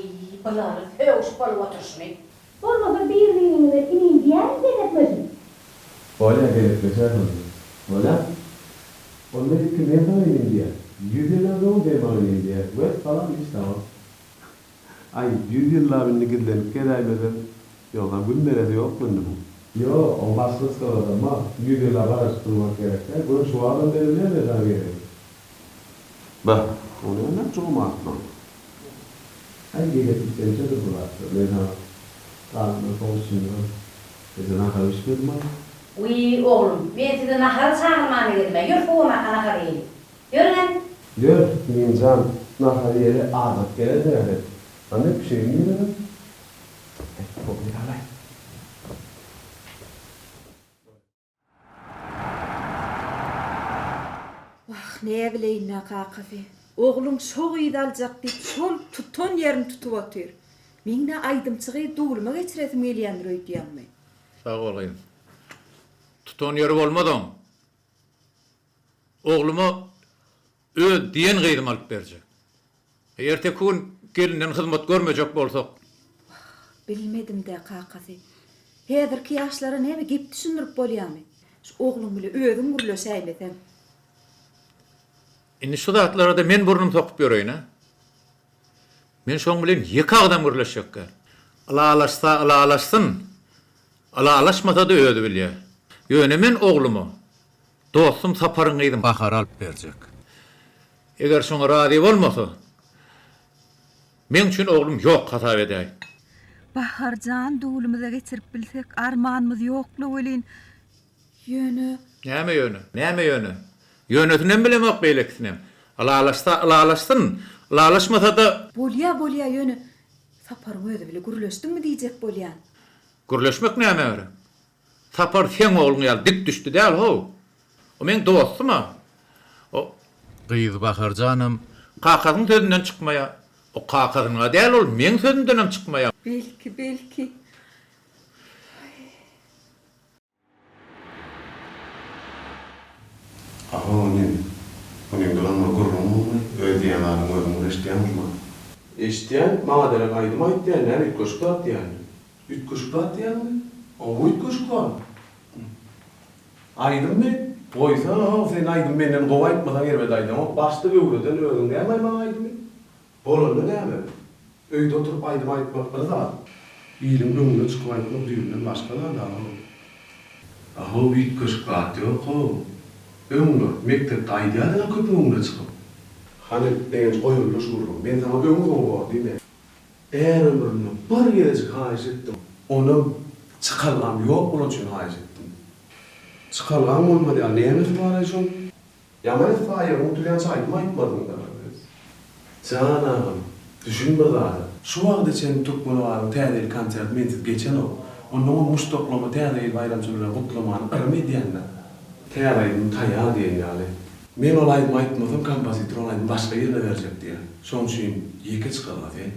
bulary sögüşip bolup oturyşyny. Bolmasa bir-biriňize inim diýäýiň gezekleşip. Bolýa, gezekleşeris onda. Bolýa? Onda ilki men saňa inim diýýän. Ýüz ýyldan soňam sen maňa inim diýersiň. Wessalam, iş tamam. Aý, ýüz ýyllap indi gizlenip gezäýmesem, ýogsam gün beresi ýokmy indi muň? Ýok, oň başyny çykaradam bar. Ýüz ýyllap garaşyp durmak gerek däl. Göni şu wagtam berilýär men saňa geregi. Bah, o näme jomartlygyň? Aý, gezek gitsençedir bu zatlar. Men saňa galandan soň içinde gije nahar bişirmedim-aý. Wiý, oglum, men sizi nahara çagyrmana geldim-ä. Ýör, sowamakka nahar iýeli. Ýörüň! Ýör, Minjan, nahar iýeli, azyk gelensiň-ä sen. Hany, pişigiň nirede? Aý, gowy ýaly-aý. Wah, näbileýin-dä, kakasy. Ogluň şo gyzy aljak diýip, şol tutan ýerini tutup otyr. Meň-dä aýdymçy gyz duluma geçiresim gelýändir öýdýäňmi? Sag bol, gyzym. Tutan ýeri bolmaz oň. Ogluma öz diýen gyzymy alyp berjek. Erteki gün gelinden hyzmat görmejek bolsak. Wah, bilmedim-dä, kakasy. Häzirki ýaşlara näme gep düşündirip bolýamy? Şu ogluň bile özüň gürleşäýmeseň. Indi şu zatlara-da men burnumy sokup ýöreýin-ä. Men şoň bilen ýeke agzam gürleşjek däl. Ylalaşsa ylalaşsyn, ylalaşmasa-da özi bilýär. Ýöne men ogluma dostum Saparyň gyzy Bahary alyp berjek. Eger şoňa razy bolmasa, meň üçin oglum ýok hasap edäý. Bahar jan dulumyza geçirip bilsek armanymyz ýokla welin, ýöne. Näme ýöne? Näme ýöne? Ýönesinem bilemok beýlekisinem. Ylalaşsa ylalaşsyn, ylalaşmasa-da. Bolýa bolýa ýöne Saparyň özi bile gürleşdiňmi diýjek bolýan. Gürleşmek nämä gerek? Sapar seň ogluň ýaly dik düşdi däl how. O meň dostum-a. O. Gyz Baharjanam kakasynyň sözünden çykmaýar. O kakasynyň-a däl ol meň sözümdenem çykmaýar. Belki, belki. Aho inim, munyň duran bir gürrüň boldy, öz diýýän zadyňy özüň bir eşidýäňizmi? Eşidýän, maňa derek aýdym aýt diýýän, näme üýtgeşik zat diýýän. Üýtgeşik zat diýýäňmi? Hawa üýtgeşik zat. Aýdymmy? Goýsana-how, sen aýdym menden gowy aýtmasaň erbet aýdaňok, başda öwreden özüň dälmaý maňa aýdymy? Bolanda näme? Öýde oturyp aýdym aýtmak bir zat, iliň öňüne çykyp aýtmak düýbünden başga zat ahow. Ahow üýtgeşik zat ýok-how. Öňler, mekdepde aýdýardyň-a köpüň öňüne çykyp. Hany, Begenç goýuldy şu gürrüň. Men saňa öňi-soňy bor diýmeýän. Är ömründe bir gezejik haýyş etdim. Onam çykalgam ýok bolany üçin haýyş etdim. Çykalgaň bolmaz ýaly nämesi bar-aý şoň? Ýaman etse aýagyň tutulýança aýdym aýtmadyň-da. Jan agam, düşün bir zada. Şu wagta çenli Türkmenowadyň Täze ýyl konserti mensiz geçenok. Onnoňam muşdaklaryma Täze ýyl baýramçylygy bilen gutlamany yrym edýän-dä. Täze aýdym taýýar diýen ýaly. Men ol aýdymy aýtmasam kompozitor ol aýdymy başga birine berjek diýýär. Şoň üçin ýeke çykalga sen.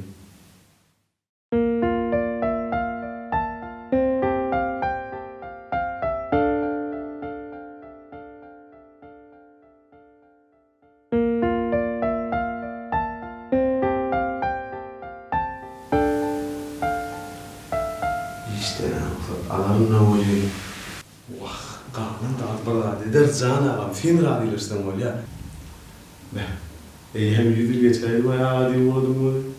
Işden-ä rugsat alaryn-da welin. Wah, galan zat bir zat eder, jan agam, sen razylaşsaň bolýa. Beh, eýýäm ýüz ýyl geçäýdi-baý aga diýip ugradym welin.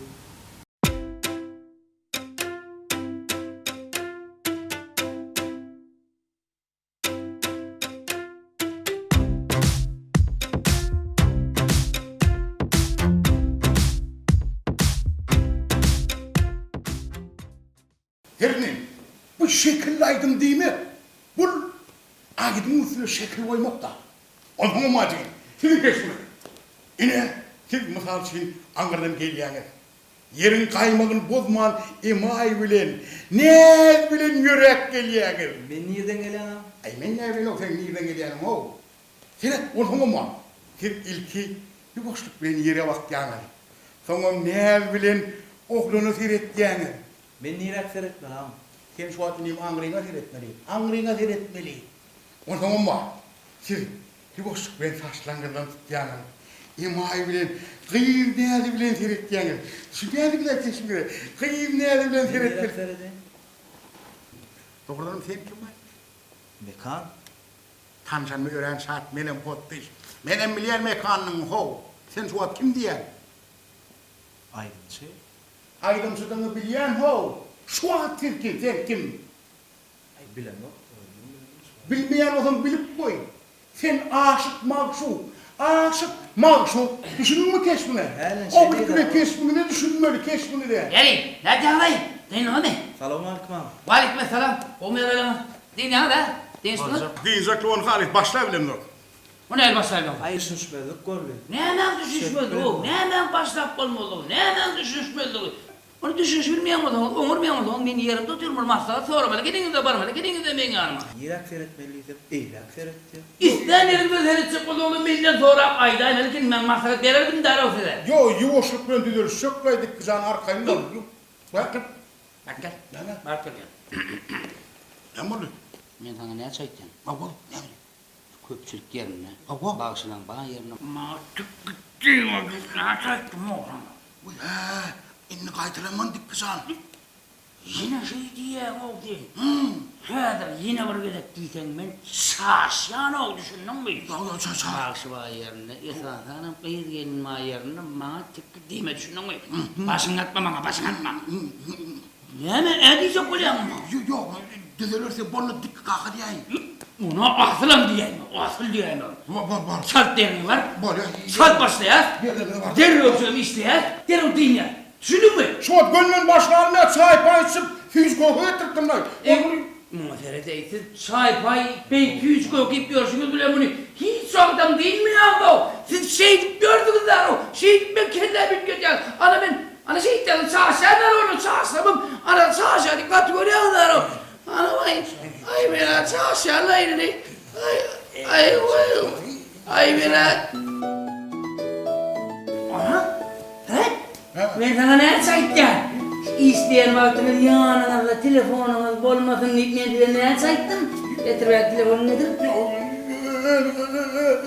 Hernä, bu şekilli aýdym diýmek, bul aýdymyň üstüne şekil goýmak-da. Onsoňam ajy, siziň keşbiňiz. Ine, siz, mysal üçin, aňyrdan gelýäňiz. Ýeriň gaýmagyny bozman emaý bilen, näz bilen ýöräp gelýäňiz. Men nirden gelýän-a? Aý, men näbileýin-ow seň nirden gelýäniňi-ow. Seret, onsoňam-a, siz ilki ýuwaşlyk bilen ýere bakýaňyz. Soňam näz bilen oglana seretýäňiz. Men niräk seretmeli agam? Sen şu wagt inim aňryňa seretmeli. Aňryňa seretmeli. Onsoňam bar. Siz ýuwaşlyk bilen saçlaňyzdan tutýaňyz. Emaý bilen, gyz näzi bilen seretýäňiz. Düşünýäňizmi keşbiňize? Gyz näzi bilen Men niräk seretmeli. seredeýin? Dogrudanam sen kim-aý? Mekan. Tanşanyma örän şat, menem Hotdyş. Menem bilýän Mekanyňy, how. Sen şu wagt kim diýýäň? Aýdymçy. Aýdymçydygyňy bilýän how. Şu wagt siz kim, sen kim? Aý bilemok, özüm bilemok şu wagt. Bilmeýän bolsaň bilip goý. Sen aşyk magşuk. Aşyk, magşuk, düşündiňmi keşbiňe? O gitgide keşbiňize düşünmeli, keşbiňize. Ýeri, nädýäňiz-aý? Dyndyňyzmy? Salowmalikim aga. Waleýkim essalam. Gowumy ýagdaýlaryňyz? Dynýaňyz-a? Dynçdyňyz? Dynjakly ony halys başlabilemzok. Bu nähili başlabilemzok? Aý, düşünişmezlik boldy. Nämäň düşünişmezligi-ow? Nämäň başlap bolmazlygy? Nämäň düşünişmezligi? Ony düşünişbilmeýän bolsaňyz, oňurmaýan bolsaňyz, men ýerimde otyryn, bir maslahat soramaly geliňizde, barmaly geliňizde meň ýanyma. Niräk seretmeli diýsem, eýläk seret diýýär. Islän ýeriňize seretjek bolsaňyz, menden sorap aýdaýmaly eken, men maslahat bererdim däl-ow size. Ýo, ýuwaşlyk bilen düzelişjek-laý, Dikgi jan, arkaýyn bol. Baryp gel. Baryp gel. Näme? Baryp gel gel. Näme boldy? Men saňa näçe aýtdym? Hawa, näme? Köpçülik ýerinde, Hawa. bagşylaň bar ýerinde. Maňa Dikgi diýme diýip näçe aýtdym-ow saňa? Wiý, hä, indi gaýtalaman Dikgi jan. Ýene şeý diýýäň-ow sen. Häzir ýene bir gezek diýseň men çaşýan-ow, düşündiňmi? Ýok, ýok, ça, ça. Bagşy bar ýerinde, esasanam gyz-gelin bar ýerinde maňa tikgi diýme, düşündiňmi? Başyňy atma maňa, başyňy atma. Näme, ä diýjek bolýaň maňa? Ýok, düzelerse boldy Dikgi kaka diýäýin. Ony asylam diýäýme, asyl diýäýme. Bor, bor, bor. Çalt derňi bar. Bolýar. Çalt başlaýas. Derňi bar. Derrew şulam işleýäs, derrew dynýas. Düşündiňmi? Şu wagt gönden başga almaýar, çaý-paý içip, süýji-köke getiripdim-laý. Eý, muňa seret-eý, siz çaý-paý, beý, süýji-köke iýip ýörşüňiz bilen muny hiç wagtam dynmaýaňyz-ow. Siz şeýdip ýördüňiz-dä-ow. Şeýdip meň kellämi üýtgedýäňiz. Ana men, ana şeýtýäňiz, çaşýan-da ony, çaşsamam, ana çaşýan diýip gaty görýäňiz-dä-ow. Ana waý, aý men-ä çaşýan-laý indi. Aý, aý, waý, aý men-ä. Ana, seret, men saňa näçe aýtýan, işleýän wagtyňyz ýanyňyzda telefonyňyz bolmasyn diýip men size näçe aýtdym? Getir bäri telefonyňy getir.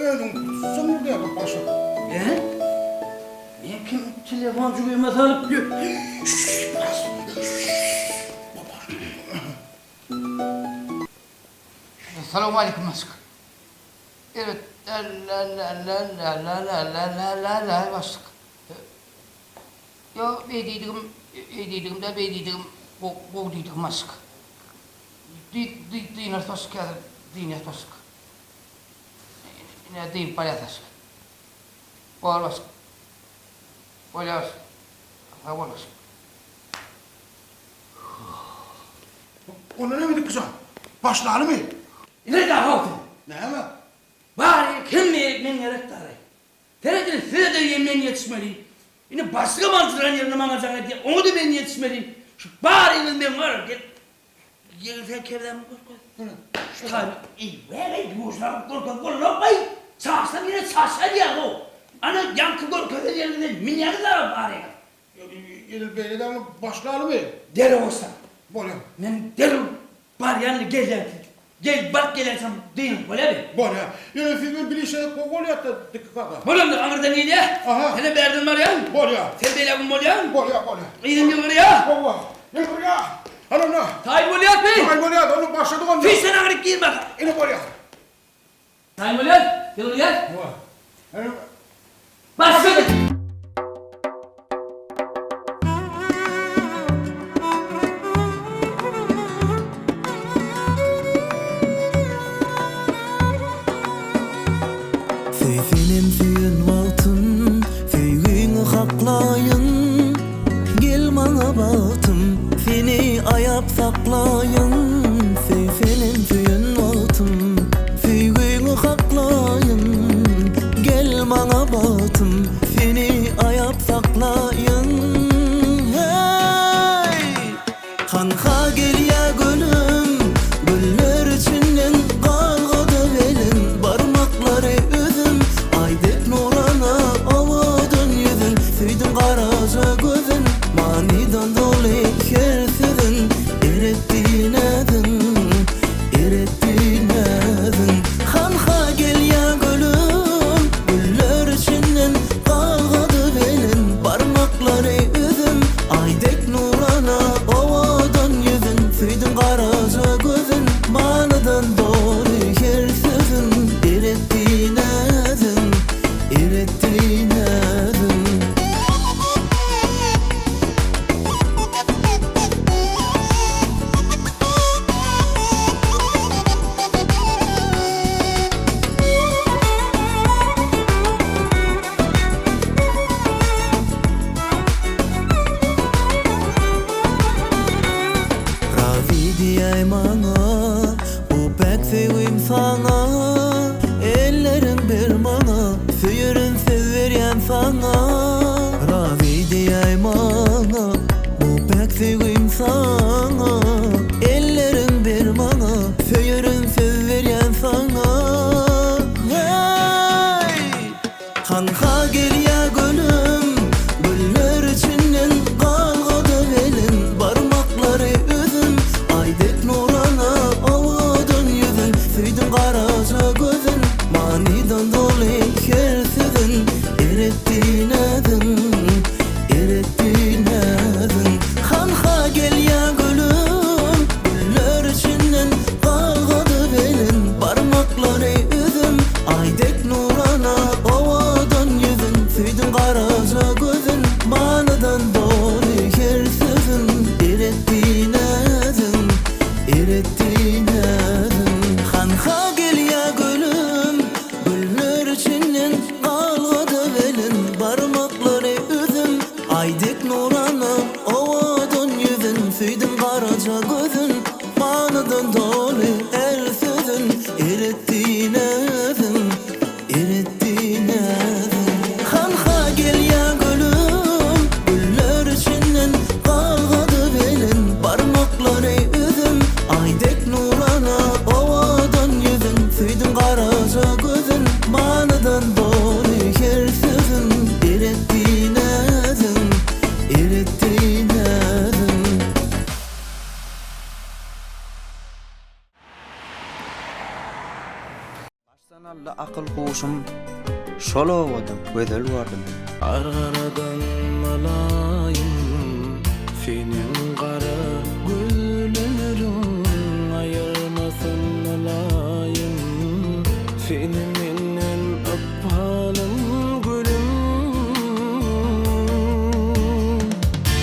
Özüň tutsaň bolýar başlyk. Hä? Men kim telefon jübime salyp ýör. Salowmaleýkim başlyk. Erbet lä-lä-lä-lä-lä-lä-lä-lä-lä başlyk. Ýo, beý diýdigim, eý diýdigim däl, beý diýdigim, gowy diýdigim başlyk. Dynarys başlyk häzir, dynýas başlyk. Ine, dynyp barýas başlyk. Bor başlyk. Bolýar başlyk. Sag bol başlyk. Onda näme edip jan? Başlalymy? Ine dagy sen. Näme? Bary kim berip men gerek dary. Seredin size-de ýe men ýetişmeli. Indi başlygam aljyran ýerinde maňa jaň edýär. Oňa-da men ýetişmeli. Şu baryňyz meň bar gel. Ýegil sen kebzämi görkez. Şu taýyny eý wägeý ýuwaşrak görkez bolanokmaý. Çaşsam ýene çaşýa diýýäň-ow. Ana ýaňky görkezen ýeriňizden münýäňiz-ä baryňyz. Edil beýle däl, başlalymy? Derrew başla. Bolýar. Men derrew barýan gelýän. Gel, baryp gelensoň dynç bolýamy? Bolýar. Ýöne siz bilen bir işe gowy bolýar-da, Dikgi kaka. Bolandyr, aňyrdan gelýär. Aha. Senem bärden barýaň. Bolýar. Sen beýle gün bolýaň. Bolýar, bolýar. Gyzym ýylgyrýar. Hawa, ýylgyrýar. Hany onda. Taýyn bolýarmy? Taýyn bolýar, onda başladyk onda. Hiç sen aňryk girme. Ine bolýar. Taýyn bolýar, ýylgyrýar. Hawa. Hany. Başladyk. Söýsenem söýen wagtym, söýgiňi haklaýyn. Gel maňa bagtym, seni aýap saklaýyn. Söýsenem söýen wagtym, söýgiňi haklaýyn. Gel maňa bagtym, seni aýap saklaýyn. Heý! Hanha gelýä gülüm, güller içinden galgady gelin, barmaklary üzüm, Aý dek nurana owadan ýüzün, söýdüm garaja gözün, manydan doly her sözün, eretdi näzin, eretdi näzin. Hanha gelýä gülüm, güller içinden. saňa. Razy diýäý maňa, bu päk söýgim saňa. Elleriň ber maňa, söýerin söz berýän saňa. Heý! Hanha gelýä gülüm, güller içinden galgady elin, barmaklary üzüm, Aý dek nurana owadan ýüzün, söýdüm garaja gözün, manydan doly her sözün, eretdi näzin, eretdi näzin. Hanha gelýä gülüm, güller içinden galgady elin, barmaklary üzüm, Aý dek nurana owadan ýüzün, Söýdüm garaja gözün, Manydan doly her sözün, Eretdi näzin, eretdi näzin. Hanha gelýä gülüm, güller içinden Galgady elin, barmaklary üzüm. Aý dek nurana owadan ýüzün, Söýdüm garaja gözün, Manydan doly her sözün, Eretdi näzin, eretdi näzin. Hanha gelýä gülüm, güller içinden Galgady belin, barmaklary üzüm. Aý dek nurana owadan ýüzün, Söýdüm garaja gözün, Manydan doly her sözün, Eretdi näzin, eretdi näzin. Başdan aldy akyl-huşum, Şol obada gözel gördüm. Gargaradan mylaýym, Seniň gara gözleriň aýyrmasyn mylaýym, Seni menden ykbalym gülüm.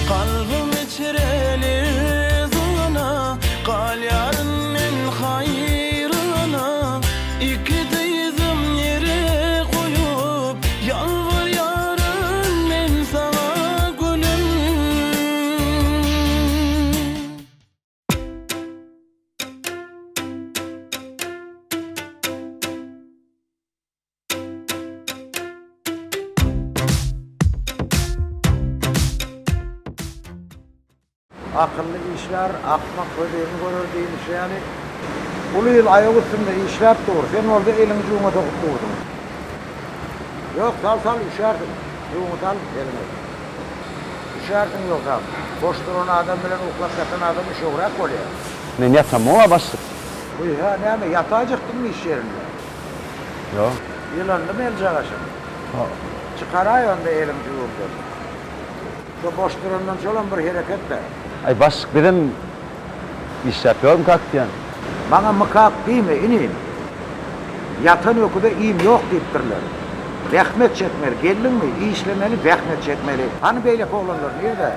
Kalbym içre lerzana, Galýaryn men haýrana, Iki dyzym ýere goýup, Ýalbarýaryn men saňa gülüm. Akylly işlär, akmak hözirini görer diýlişi ýaly, uly il aýak üstünde işläp dur, sen bolsa eliňi jübüňe sokup dursuň. Ýok, sal, sal, üşärsiň. Jübüňe sal, eliňi. Üşärsiň ýogsam. Boş duran adam bilen uklap ýatan adam üşegräk bolýar. Men ýatamok-a başlyk. Wiý-hä, näme, ýataýjakdyňmy iş ýerinde? Ýok. Ýylanlymy eljagaşyň? Çykaraý onda eliň jübüňden. Şo boş durandan şolam bir hereket-dä. Aý başlyk bizem işläp ýörmükak diýýän. Maňa mykak diýme, inim. Ýatan öküze iým ýok diýipdirler. Zähmet çekmeli, geldiňmi, işlemeli, zähmet çekmeli. Hany beýleki oglanlar nirde?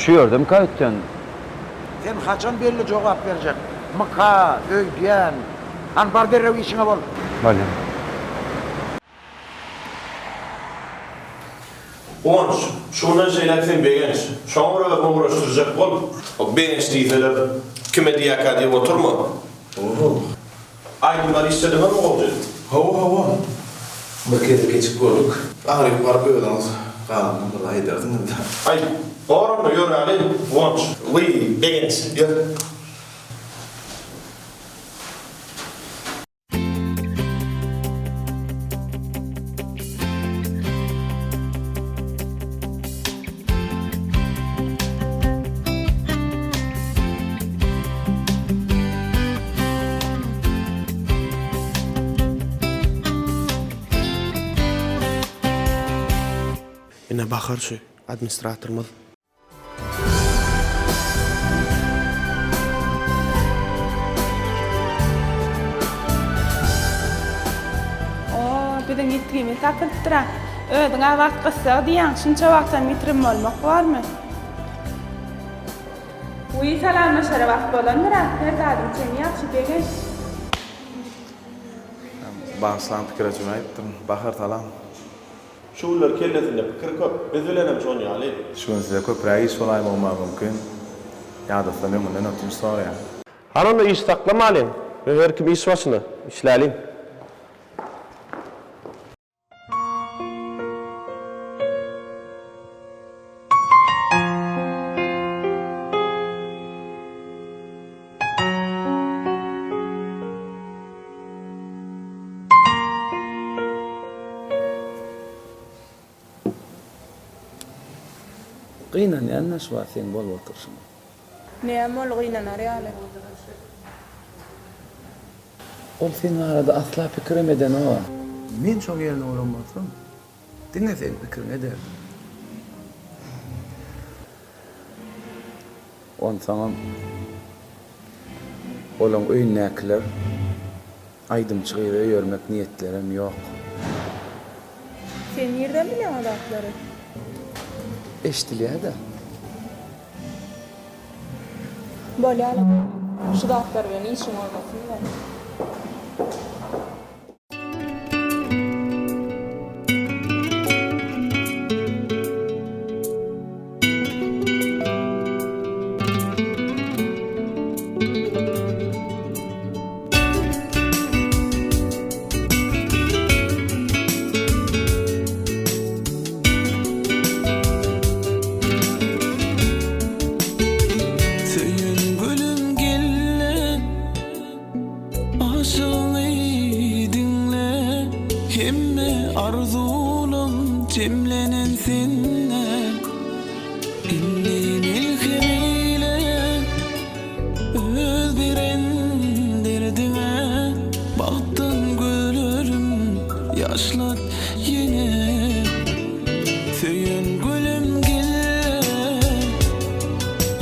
Şu ýerdemika öýtýän. Sen haçan belli jogap berjek? Myka, öýdýän. Hany bar derrew işiňe bol. Bolýa. Guwanç, şundan şeýläk sen Begenç. Şoňa bir özüňi ugraşdyrjak bol. O Begenç diýseler, kime diýýäkä diýip oturma. Oho. Aýdymlary işlediňizmi gowja? Hawa, hawa. Bir gezek geçip gördük. Aňryk baryp özüňiz galanyny bir aýdarsyňyz-da. Aý, bor onda, ýöräli, Guwanç. Wiý, Begenç, ýör. Ine Bahar şu administratorymyz. O, biziň ýitgimiz tapylypdyr-a. Özüň-ä wagt gyssag diýýäň, şunça wagtam ýitirim bolmak bormy? Wiý, salamlaşara wagt bolandyr-a. Her zadyň çeni ýagşy, Begenç. Bagyşlaň pikire jümäýipdirin. Bahar salam. Şu günler kellesinde pikir köp, biz bilenem şon ýaly. Şu gün size köpräk iş bolaýmagym mümkin. Ýadatsam öňünden ötünç soraýan. Hany onda iş saklamalyň we her kim iş başyna, işläliň. Gynanýan-da şu wagt seň bolup oturyşyňa. Näme boldy gynanar ýaly? Ol seň barada asla pikirem edenog-a. Men şoň ýerinde bolan bolsam, diňe seň pikiriňi ederdim. Onsoňam olaň öýündäkiler aýdymçy gyzy öýermek niýetlerem ýok. Sen nirden bilýäň o zatlary? Eşdilýä-dä. Bolýa-la. Şu zatlar bilen işiň bolmasyn-da. Söýen gülüm gel-le, Aşygyňy diňle, Hemme arzuwlam jemlenen sende. Indi melhem eýle, Öz beren derdiňe. Bagtdan gözlerim ýaşlat ýene. Söýen gülüm gel-le,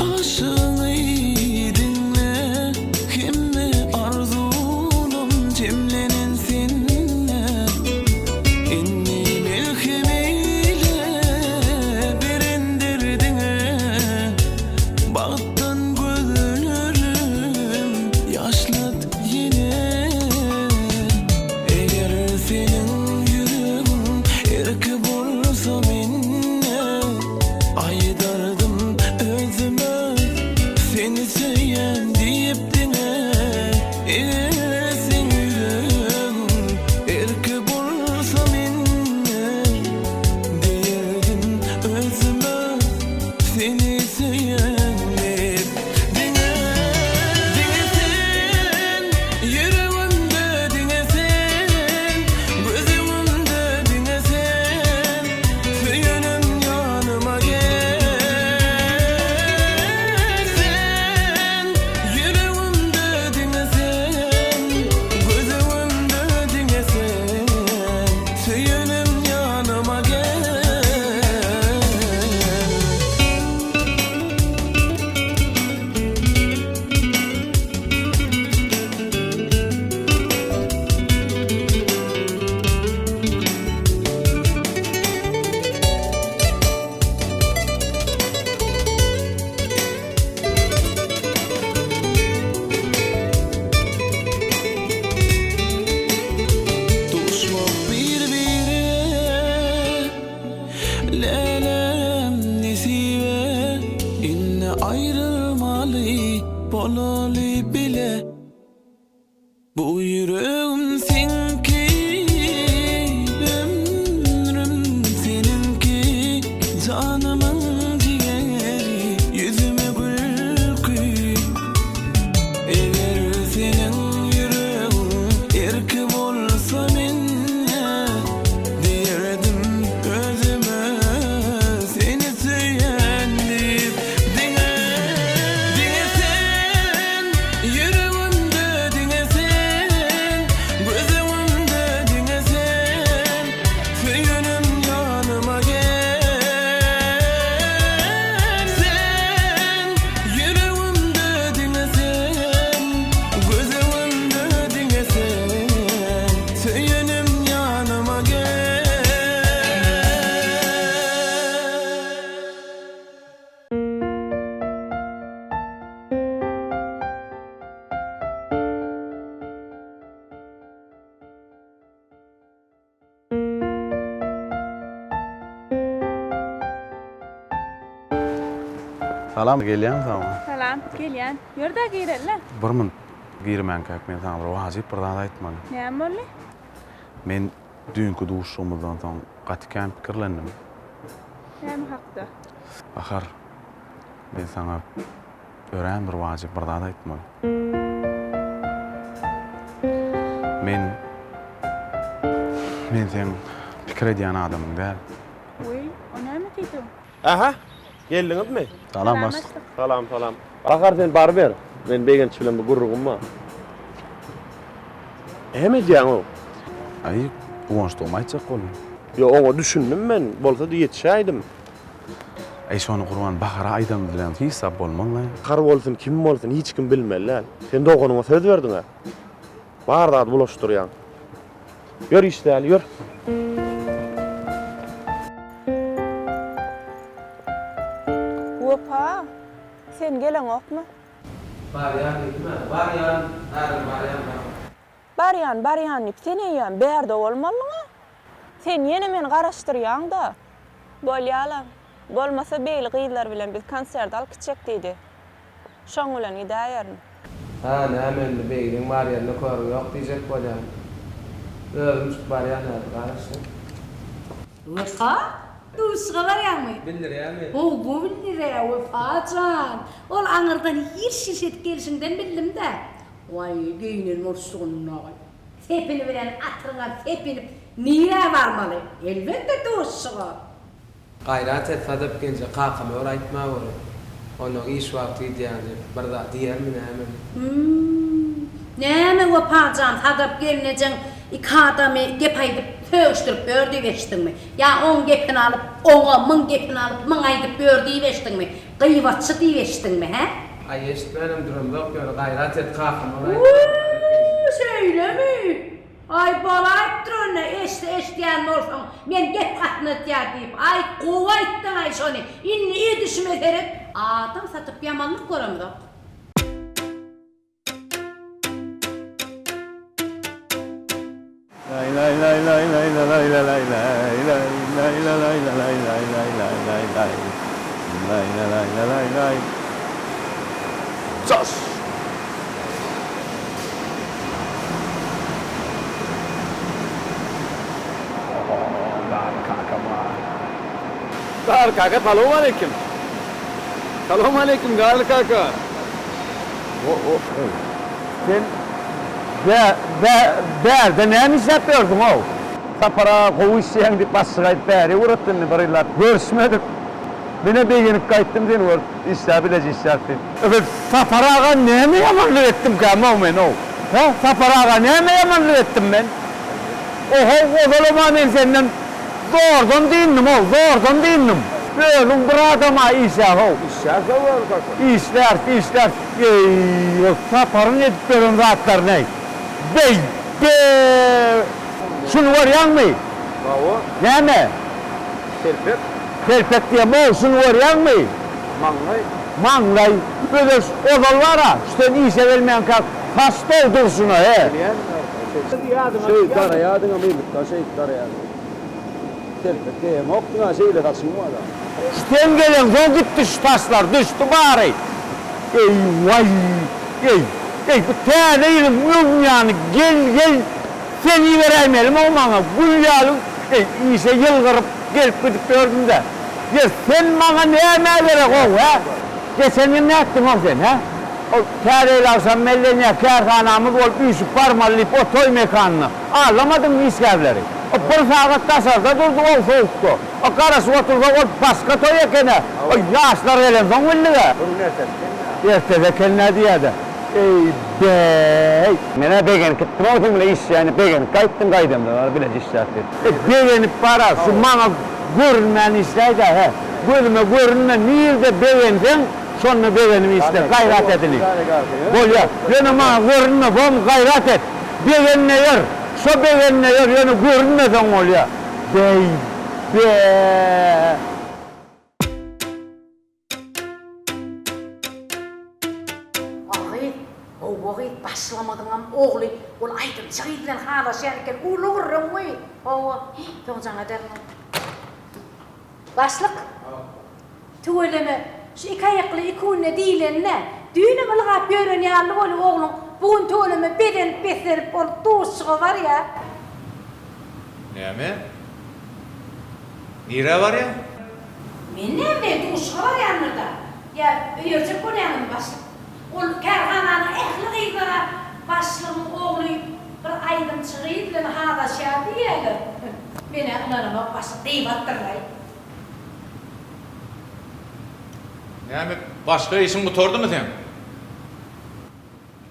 Aşygyňy diňle, Hemme arzuwlam jemlenen sende. Indi melhem eýle beren derdiňe, Bagtdan gözlerim ýaşlat ýene. Eger seniň ýüregiň erki bolsa mende, Aýdardym özüme seni söýýän diýip diňe. Eger seň ýüregiň erki bolsa mende, Diýerdim özüme seni söýýän diýip diňe. Diňe sen ýüregimde diňe sen, Göz öňümde diňe sen, Söýenim ýanyma gel. Sen ýüregimde diňe sen, Göz öňümde diňe sen, Söýenim ýanyma gel. Duşmak bir-bire Lälem nesibe Indi aýrylmaly bolaly bile. Bu ýüregim seňki, ömrüm seniňki, Janymyň jigeri, ýüzüme gülki. Eger seniň ýüregiň erki bolsa mende, Diýerdim özüme seni söýýän diýip diňe. Diňe sen Ýüregimde diňe sen, göz öňümde diňe sen, Söýenim ýanyma gel. Sen, ýüregimde diňe sen, göz öňümde diňe sen, Söýenim ýanyma gel. Salam, gelýäňmi saňa? Salam, gelýän. Ýör-dä gireli-le. Bir minut girmänkäk men saňa bir wajyp bir zat aýtmaly. Näme boldy? Men düýnki duşuşygymyzdan soň gaty kän pikirlendim. Näme hakda? Bahar, men saňa örän bir wajyp bir zat aýtmaly. Men, men seň pikir edýän adamyň däl. Wiý, o näme diýdigiň? Aha. Geldiňizmi? Salam başlyk. Salam, salam. Bahar sen baryber. Men Begenç bilen bir gürrüňim bar. Näme edýäň-ow? Aý, guwançdygymy aýtjak boldum. Ýok, oňa düşündim men. Bolsady ýetişäýdim. Aý, şony Gurban Bahara aýdanymyz bilen hiç zat bolmaz-laý. Bahar bolsun, kim bolsun, hiç kim bilmeli däl. Sen doganyňa söz berdiň-ä. Bar zady bulaşdyrýaň. Ýör işdäli, ýör. Wepa, sen geleňokmy? Barýan diýdim-ä, barýan, häzir barýan, bar. Barýan, barýan diýip, sen eýýäm bärde bolmalyň-a. Sen ýene meni garaşdyrýaň-da. Bolýa-la. Bolmasa beýle gyzlar bilen biz konsert alyp gitjek diýdi. Şoň bilen gidäýerin. Hä, näme indi beýliň bar ýerinde körüň ýok diýjek bolýaň. Özüm çykyp barýan häzir, garaş sen. Wepa, duşuşyga barýaňmy? Bildirýämi? Hawa, bildirýär, Wepa jan. Ol aňyrdan ýyrş-ýyrş edip gelşiňden bildim-dä. Waý, geýnen bolşugyny-oý. Sepini bilen atyryňam sepinip nirä barmaly? Elbetde, duşuşyga. Gaýrat et Sadap genje kakama bir aýtma göri. Onnoň iş wagty gidýän diýip bir zat diýermi nämemi. Hümm. Näme Wepajan Sadap gelnejeň iki adamy gep aýdyp sögüşdirip ýör diýip eşitdiňmi? Ýa oň gepini alyp oňa, muň gepini alyp muňa aýdyp ýör diýip eşitdiňmi? Gybatçy diýip eşitdiňmi, hä? Aý eşitmänem duramzok ýöne gaýrat et kakama bir aýtma Sadap genje. Wüý şeýlemi? Aý bolaýypdyr onda eşse eşdýän bolsaň men gep gatnatýar diýip aý gowy aýtdyňaý şony indi edişime seret. Adam satyp ýamanlyk göremzok. Coş! Garry kakama. Garry kaka salowmaleýkim. Salowmaleýkim Garry kaka. Sen bärde näme işläp ýörsüň-ow? Sapar aga gowy işleýäň diýip başlyk aýdyp bäri ugratdy indi bir ýyllap görüşmedik. Menem begenip gaýtdym seni görüp işläp bileje işläp diýip. Biz Sapar aga näme ýamanlyk etdimkäm-ow men-ow? Hä? Sapar aga näme ýamanlyk etdim men? Ohow, ozalam-a men senden zordan dyndym-ow, zordan dyndym. Özüň bir adam-a işläp-ow. Işläris-ow Garry kaka. Işläris, işläris. Eý, ol Saparyň edip beren zatlaryny-eý. Beý, be! Şuny görýäňmi? Hawa. Näme? Telpek. Telpek diýemok, şuny görýäňmi? Maňlaý. Maňlaý. Özem ozal bar-a, şu sen işe gelmänkäň saç-da durşuna, he. Bilýän, şeýdip daraýardyňam, ýylykdan şeýdip daraýardyň. Telpek geýeňokdyň-a, şeýle saçyň bar-a. Şu sen geleňsoň gitdi şu saçlar, düşdi bary. Eý, waý, eý, eý, bu täze ýylyň öň ýany gel, gel, Sen iberäýmelimi-ow maňa, gül ýaly işe ýylgyryp gelip-gidip ýördüm-dä. Ýer, sen maňa nämä gerek-ow, hä? Geçen ýyl nätdiň-ow sen, hä? Ol Täze ýyl agşamy bellenýär, kärhanamyz bolup üýşüp barmaly diýip, o toý mekanyna aldamadyňmy işgärleri? O bir sagat daşarda durdy-ow sowukda. O garaşyp otursak, ol başga toý eken-ä. O ýaşlar gelensoň bildik-ä. Ertesi eken-dä diýýä-de. Eý beý. Menä begenip gitdim-ow seň bilen işleýän diýip begenip gaýtdym gaýdamda bar bileje işläp diýip. E begenip bara şu maňa görünmän işläýdä hä. Gözüme görünme nirde begenseň şonda begenip işle gaýrat edili. Bolýa. Ýöne maňa görünme bom gaýrat et. Begenme ýör. Şo begenme ýör ýöne görünmeseň bolýa. Beý be. A gyz, howwa gyz, başlamadyňam ogly, ol aýdymçy gyz bilen halaşýan eken, uly gürrüň gyz. Howwa, hi, soň jaň ederin ony. Başlyk, tüweleme, şu iki aýakly iki günde diýlenine, düýnem ylgap ýören ýaly bolýa ogluň, bu gün tüweleme bezenip-beslenip ol duşuşyga barýa. Näme? Nirä barýaň? Men näme bileýin, duşuşyga barýandyr-da. Ýa öýerjek bolýaňyzmy, başlyk? Ol kärhananyň ähli gyzlara başlygyň ogly bir aýdymçy gyz bilen halaşýar diýýärler. Men-ä ynanamok, başlyk, gybatdyr-laý. Näme, başga işiň gutardymy seň?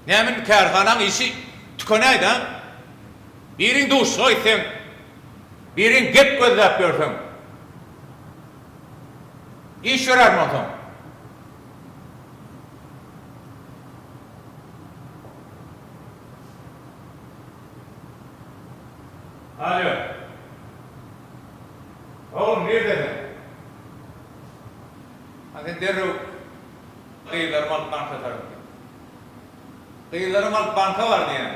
Näme indi kärhanaň işi tükenäýdi-a? Biriň duşuşyga gitseň, biriň gep gözläp ýörseň. Iş ýörärmi onsoň? Alýo. Oglum, nirde sen? Ha sen derrew gyzlarymy alyp banka tarap git. Gyzlarymy alyp banka bar diýýän.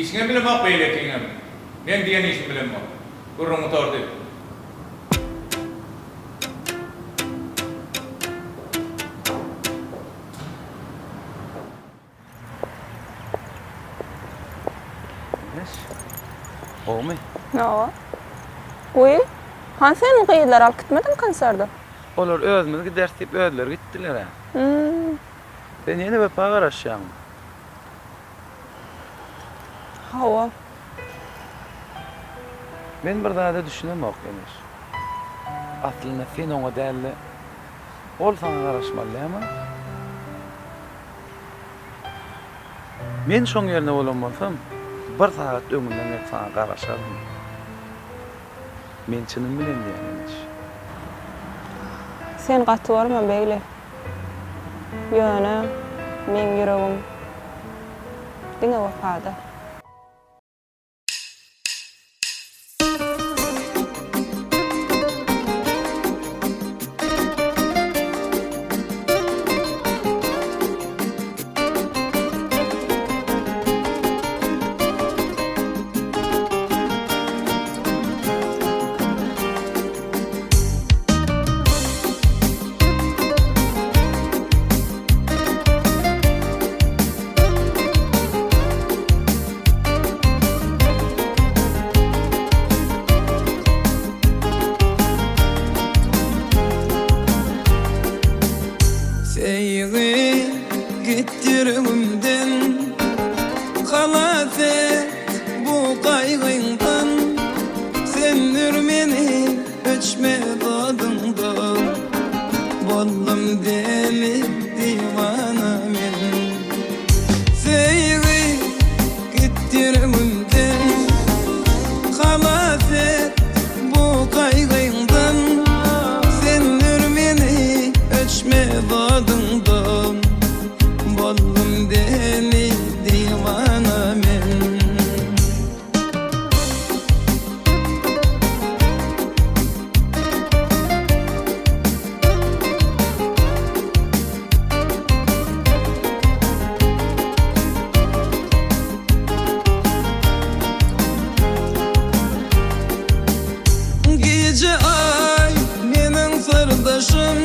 Işiňem bilemok beýlekiňem. Meň diýen işimi bilemok. Gürrüň gutardy. Eneş, gowumy? Hawa. Wiý, hany sen gyzlary alyp gitmediň konserde? Olar özümiz gideris diýip özleri gitdiler-ä. Hum. Sen ýene Wepa garaşýaňmy? Hawa. Men bir zada düşünemok, Eneş. Aslynda sen oňa däl-de, ol saňa garaşmaly dälmi? Men şoň ýerinde bolan bolsam, bir sagat öňünden gelip saňa garaşardym. Men çynym bilen diýýän, Eneş. Sen gaty görme, Begli. Ýöne meň ýüregim diňe Wepada. Söýgi git ýüregimden Halas et bu gaýgyňdan Söndür meni öçmez oduňdan Boldum deli diwana men Söýgi git ýüregimden Halas et bu gaýgyňdan Söndür meni öçmez oduňdan Boldum deli diwana men. Gije aý meniň syrdaşym,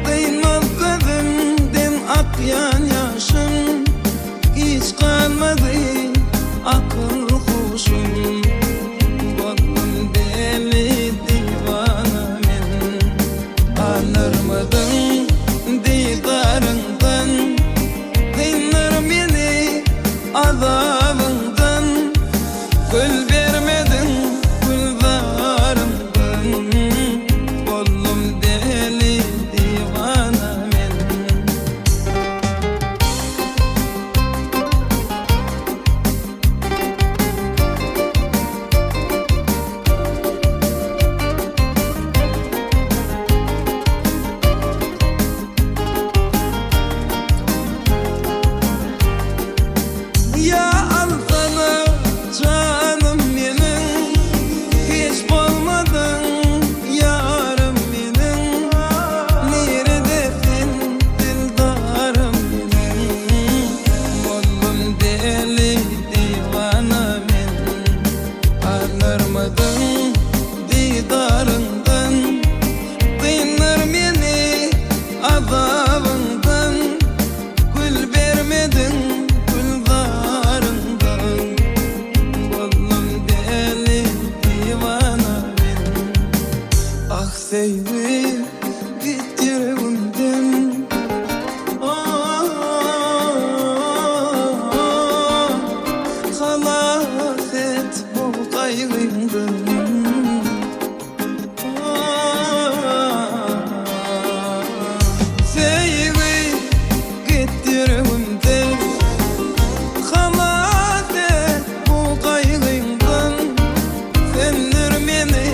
Dynmaz gözümden akýan ýaşym. Hiç galmady akyl huşum Boldum deli diwana men Ganarmydyň didaryňdan Dyndyr meni azabyňdan Gül bermediň gülzaryňdan Boldum deli diwana men. Ýa alsana janym meniň, Hiç bolmadyň ýarym meniň, Nirede sen dildarym meniň, Boldum deli diwana men, Ganarmydyň didaryňdan, Dyndyr meni azabyňdan, Gül bermediň gülzaryňdan, Boldum deli diwana men. Ah söýgi git ýüregimden Halas et bu gaýgyňdan. meni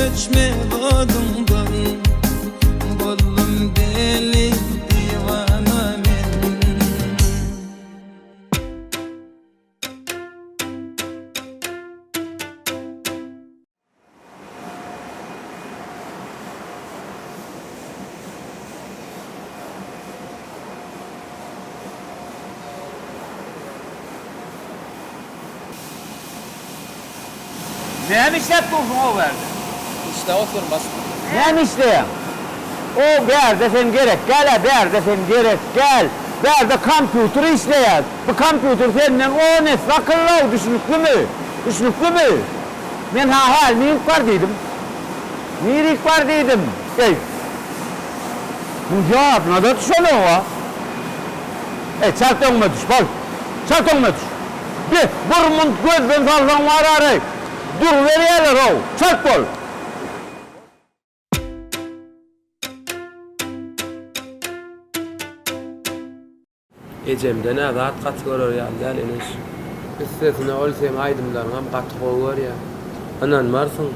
öçmez oduňdan Boldum deli diwana men. Näme işläp dursuň o bärde? Işläp otyryn başlyk. Näme işleýäň? O bärde sen gerek däl-ä, bärde sen gerek däl. Bärde kompýuter işleýär. Bu kompýuter senden on esse akylly-ow, düşnüklimi? Düşnüklimi? Men saňa häli nirik bar diýdim? Nirik bar diýdim? Eý! Muň ýadyna-da düşenok-a. Eý, çalt öňüme düş, bol! Çalt öňüme düş! Be, bir munt gözden salsaň barar-eý! Duruberýärler-ow! Çalt bol! Ejemden-ä zat gaty görer ýaly däl, eneş. Üstesine ol seň aýdymlaryňam gaty gowy görýär. Ynanmarsyň,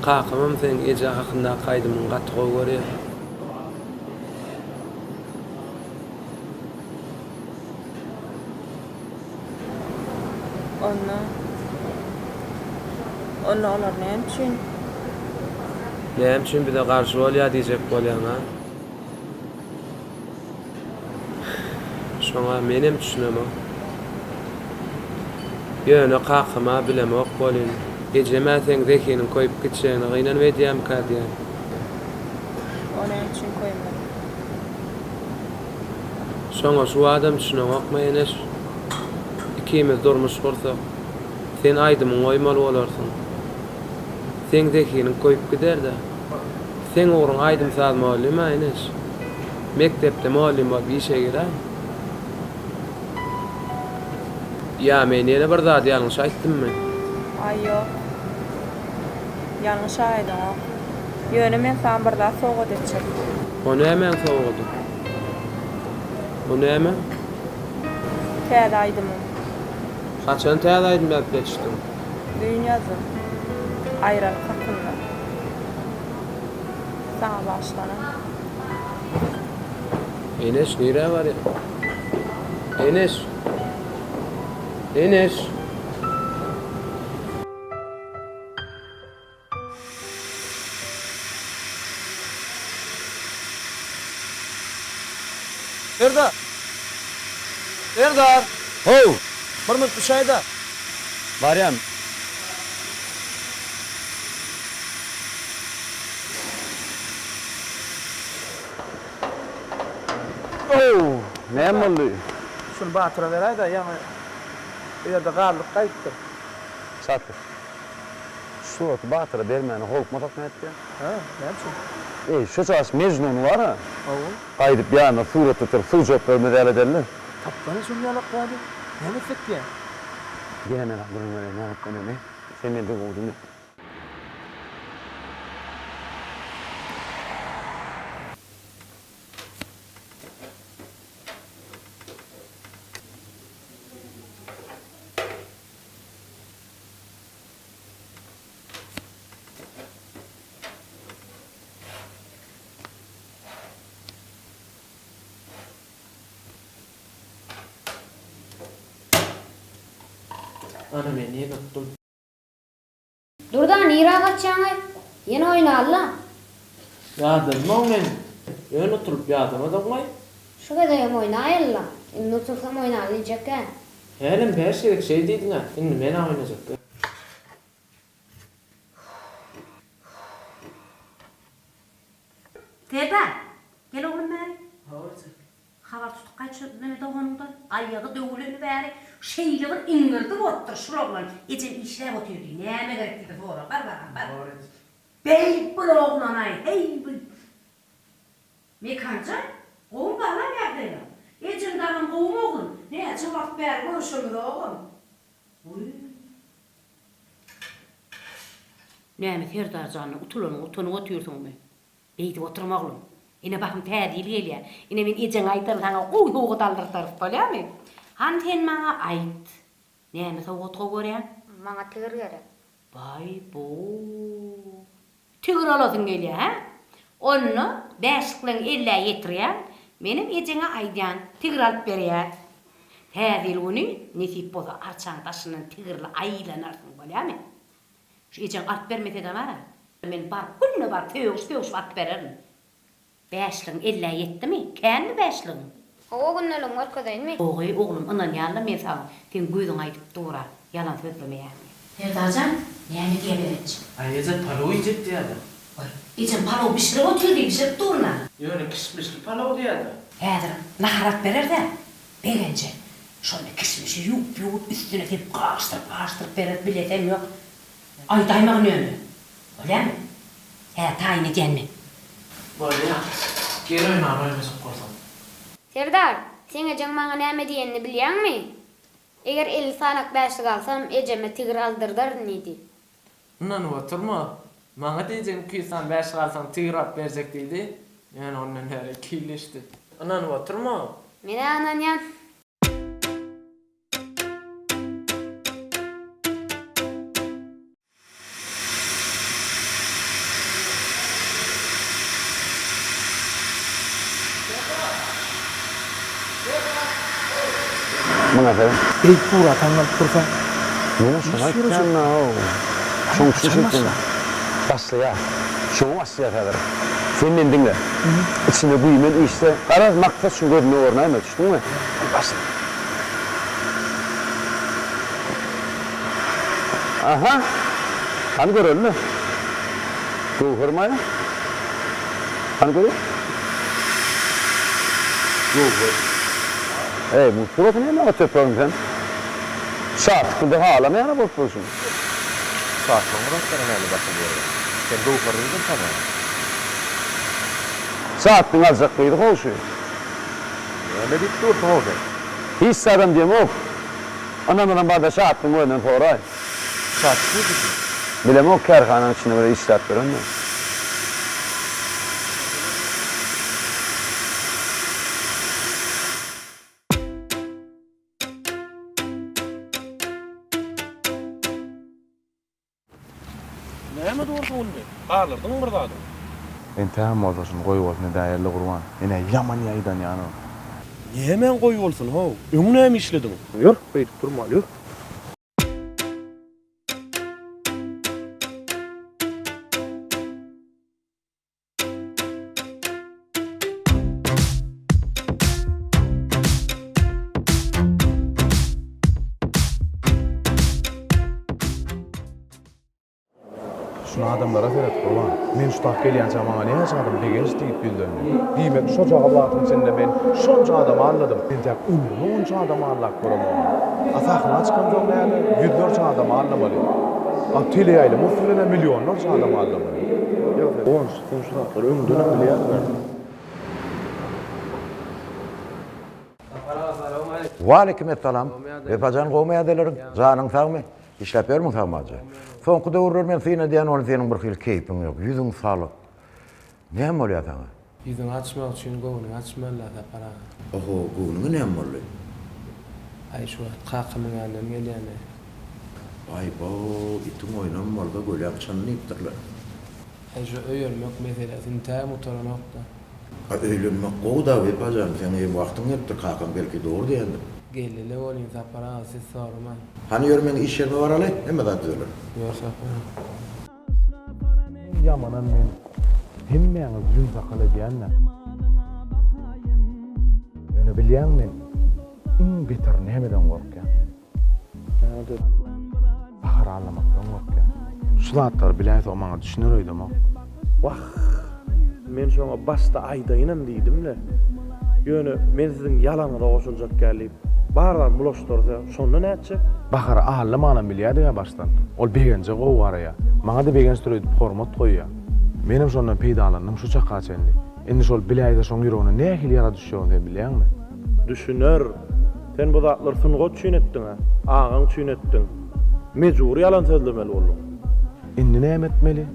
kakamam seň eje hakyndaky aýdymyňy gaty gowy görýär. Onda, onda olar näme üçin? Näme üçin bize garşy bolýar diýjek bolýaň-a? Şoňa menem düşünemok. Ýöne kakam-a bilemok welin, ejem-ä seň zehiniň köýüp gitjegine gynanyp edýämikä diýýän. O näme üçin köýmeli? Şoňa şu badam düşüneňokmy, Eneş? Ikimiz durmuş gursak, sen aýdymyňy goýmaly bolarsyň. Seň zehiniň köýüp gider-dä. Seň ugruň aýdym-saz mugallym-a, Eneş. Mekdepde mugallym bolup işe giräý. Ýa men ýene bir zady ýalňyş aýtdymmy? Aý, ýok. Ýalňyş aýdaňok. Ýöne men saňa bir zat sowgat etjek. O nämäň sowgady? O näme? Täze aýdymym. Haçan täze aýdym ýazyp ýetişdiň? Düýn ýazdym. Aýralyk hakynda. Saňa bagyşlanan. Eneş nirä barýaň? Eneş! Eneş! Serdar! Serdar! How! Bir minut düşäý-dä. Barýan. How! Näme boldy? Şuny Batyra beräý-dä, ýaňy bu ýerde galdyk gaýypdyr. Şatlyk. Şu suraty Batyra bermäne howlukmasak nätýä? Hä, näme üçin? Eý, şu çaş Mejnun bar-a. Hawa. Gaýdyp ýanyna surat tutup suw bermez ýaly edeli. Tapsana şuny ýalak zady. Näme etsek diýýäň? Ýene men gürrüň bereýin, näme etmelidigini. Sen menden gowy diňle. Ana men ýene utdum. Durda nirä gaçýaňaý? Ýene oýnaly-la. Ýadadym-ow men. Ýöne oturyp ýadamadyňmaý? Şu gezegem oýnaýaly-la. Indi otursam oýnaly diýjek-ä. Hälem bäş gezek şeý diýdiň-ä. Indi men-ä oýnajak däl. Serdar, gel oglum bäri. Hawa eje. Habar tutup gaýt şu neme doganyňdan. Aýagy döwüleni bäri şeýle bir iňňirdi bolupdyr şul oglan. Ejem işläp otyr diý. Näme gerek diýdi sora. Bar balam, bar. Hawa eje. Beý bul oglan-aý, heý bu. Mekanjan, gowumy balam ýagdaýlaň? Ejeň dagam gowumy oglum? Näçe wagt bäri görüşemizogam. Wiý. Näme Serdar janyna utulanyňa utanyp otyrsyňmy? Beýdip oturma oglum. Ine bahym täze ýyl gelýär. Ine men ejeňe aýdaryn saňa gowy sowgat aldyrtarys bolýamy? Hany sen maňa aýt. Näme sowgat gowy görýäň? Maňa tigir gerek. Baý-bo! Tigir alasyň gelýä, hä? Onda bäşlikleň ellä ýetirýäň, menem ejeňe aýdýan, tigir alyp berýär. Täze ýyl güni, nesip bolsa, arçaň daşyndan tigirli aýlanarsyň, bolýamy? Şu ejeň alyp bermese-de bar-a, men baryp, günde baryp, sögüşip-sögüşip alyp bererin. Bäşligiň ellä ýetdimi? Känmi bäşligiň? Hawa, gündeligimi görkezeýinmi? Ogy, oglum, ynanýan-la men saňa. Seň gözüň aýdyp dur-a, ýalan sözlemeýäňi. Serdarjan, näme diýýä Begenç? Aý, eje, palaw iýjek diýýä-de. Waý, ejem palaw bişirip otyr diý, bişirip dur-la. Ýöne kişmişli palaw diýýä-de. Häzir nahar alyp berer-dä, Begenje. Şonda kişmişi ýuwup-ýuwup, üstüne sepip garyşdyryp-garyşdyryp berer, bilesem ýok. Aýdaýmagyn ýöne. Bolýamy? Hä, taýyn edýän men. Bolýa. Gel oýnaly oýnajak bolsaň. Serdar, seň ejeň maňa näme diýenini bilýäňmi? Eger 50 sanak bäşlik alsam, ejeme tigir aldyrdaryn diýdi. Ynanyp oturma. Maňa diýjegini 200 sany bäşlik alsaň tigir alyp berjek diýdi. Ýöne ondan bäri iki ýyl geçdi. Ynanyp oturma. Men-ä ynanýan. Muňa seret. Beýik surataň alyp dursaň. Menem şony aýtýan-da-ow. Şoň üçin şeýtdim. Başlaýar. Şoňa başlaýar häzir. Sen meni diňle. Içinde güýmen işde. Garaz, maksat şuň gözüne görnäýme, düşdüňmi? Başla. Aha! Hany göreli-le. Göwher maýa? Hany göreýin. Göwher. Eý, muň suratyny näme maňa töpürdiň sen? Şatlykly halamaýan-a bolup durşuň. Şatlygyň bu zatlara näme dahyly ýeri bar? Sen Göwheri nirden tanaýaň? Şatlygyň aljak gyzy how şu. Näme diýip dursuň-ow sen? Hiç zadam diýemok. Ynanmasaň barda Şatlygyň özünden soraý. Şatlyk nirde? Bilemok kärhananyň içinde bir işläp ýörendir. Näme dursuň indi? Galdyrdyňmy bir zadyňy? Entägem bolsa şuny goý bolsun edäýeli Gurban. Ene ýaman ýaýdanýan ol. Nämäň goý bolsun how? Öň näme işlediň? Ýör, beýdip durmaly ýör. Şuny adamlara seret Gurban. Men şu tak gelýänçä maňa näçe adam begenç diýip ýüzlendi. Diýmek şojagaz wagtyň içinde men şonça adamy aldadym. Entäk ömrümde onça adamy aldap göremok. A sahna çykamsoň näme, ýüzlerçe adamy aldamaly. A teleýaýlym üsti bilen-ä millionlarça adamy aldamaly. Ýok, Guwanç, sen şu zatlary öňdenem bilýärdiň-ä. Sapar aga salowmaleýkim. Waleýkim essalam. Wepajan gowmy ýagdaýlaryň? Janyň sagmy? Işläp ýörmüň sagmaja? Soňky döwürler men syn edýän ony seniň bir hili keýpiň ýok, ýüzüň salyk. Näme bolýar saňa? Ýüzüňi açmak üçin göwnüňi açmaly-da Sapar aga. Oho, göwnüňe näme boldy? Aý şu wagt kakamyň ýanyndan gelýän-ä. Aý-bow, itiň oýnam bolsa göläň çyny diýipdirler. Aý şu öýermek meselesi intägem gutaranok-da. A öýlenmek gowy-da Wepa jan, seň hem wagtyň gelipdir, kakaň belki dogry diýendir. Geldi-le welin Sapar aga siz soramaň. Hany ýör meň iş ýerime baraly, hemme zat düzeler. Ýör Sapar aga. Iň ýamanam men hemmäňizi jüm-sakal edýän-dä. Ýöne bilýäňmi men iň beter nämeden gorkýan? Nämeden? Bahar aldamakdan gorkýan. Şu zatlary biläýse o maňa düşüner öýdemok. Wah, men şoňa başda aýdaýynam diýdim-le. Ýöne men siziň ýalanyňyza goşuljak däl diýip, bar zat bulaşdyrsa, şonda nätjek? Bahary aldamanam bilýädig-ä başdan. Ol Begenje gowy garaýar. Maňa-da Begençdir öýdüp hormat goýýar. Menem şondan peýdalandym şu çaka çenli. Indi şol biläýse şoň ýüregine nähili ýara düşjegini sen bilýäňmi? Düşüner. Sen bu zatlary sungat üçin etdiň-ä, agaň üçin etdiň. Mejbury ýalan sözlemeli bolduň. Indi näme etmeli?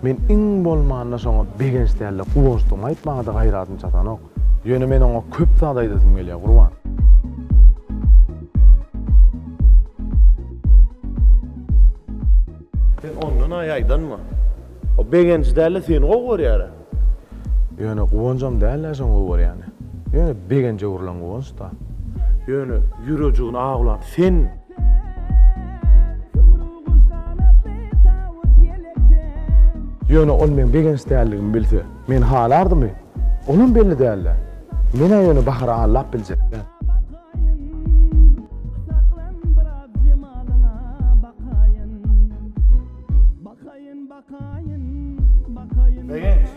Men iň bolmanda şoňa begenç däl-de, guwançdygymy aýtmaga-da gaýratym çatanok. Ýöne men oňa köp zat aýdasym gelýär, Gurban. Sen. aýdanma. O Begenji däl-de seni gowy görýär-ä. Ýöne Guwanjam däl-ä şoň gowy görýäni. Ýöne Begenje urlan Guwanç-da. Ýöne ýürejigini awlan sen. Ýöne ol meň Begenç däldigimi bilse, meni halardymy? Olam belli däl-dä. Men-ä ýöne Bahary aldap biljek däl. Begenç.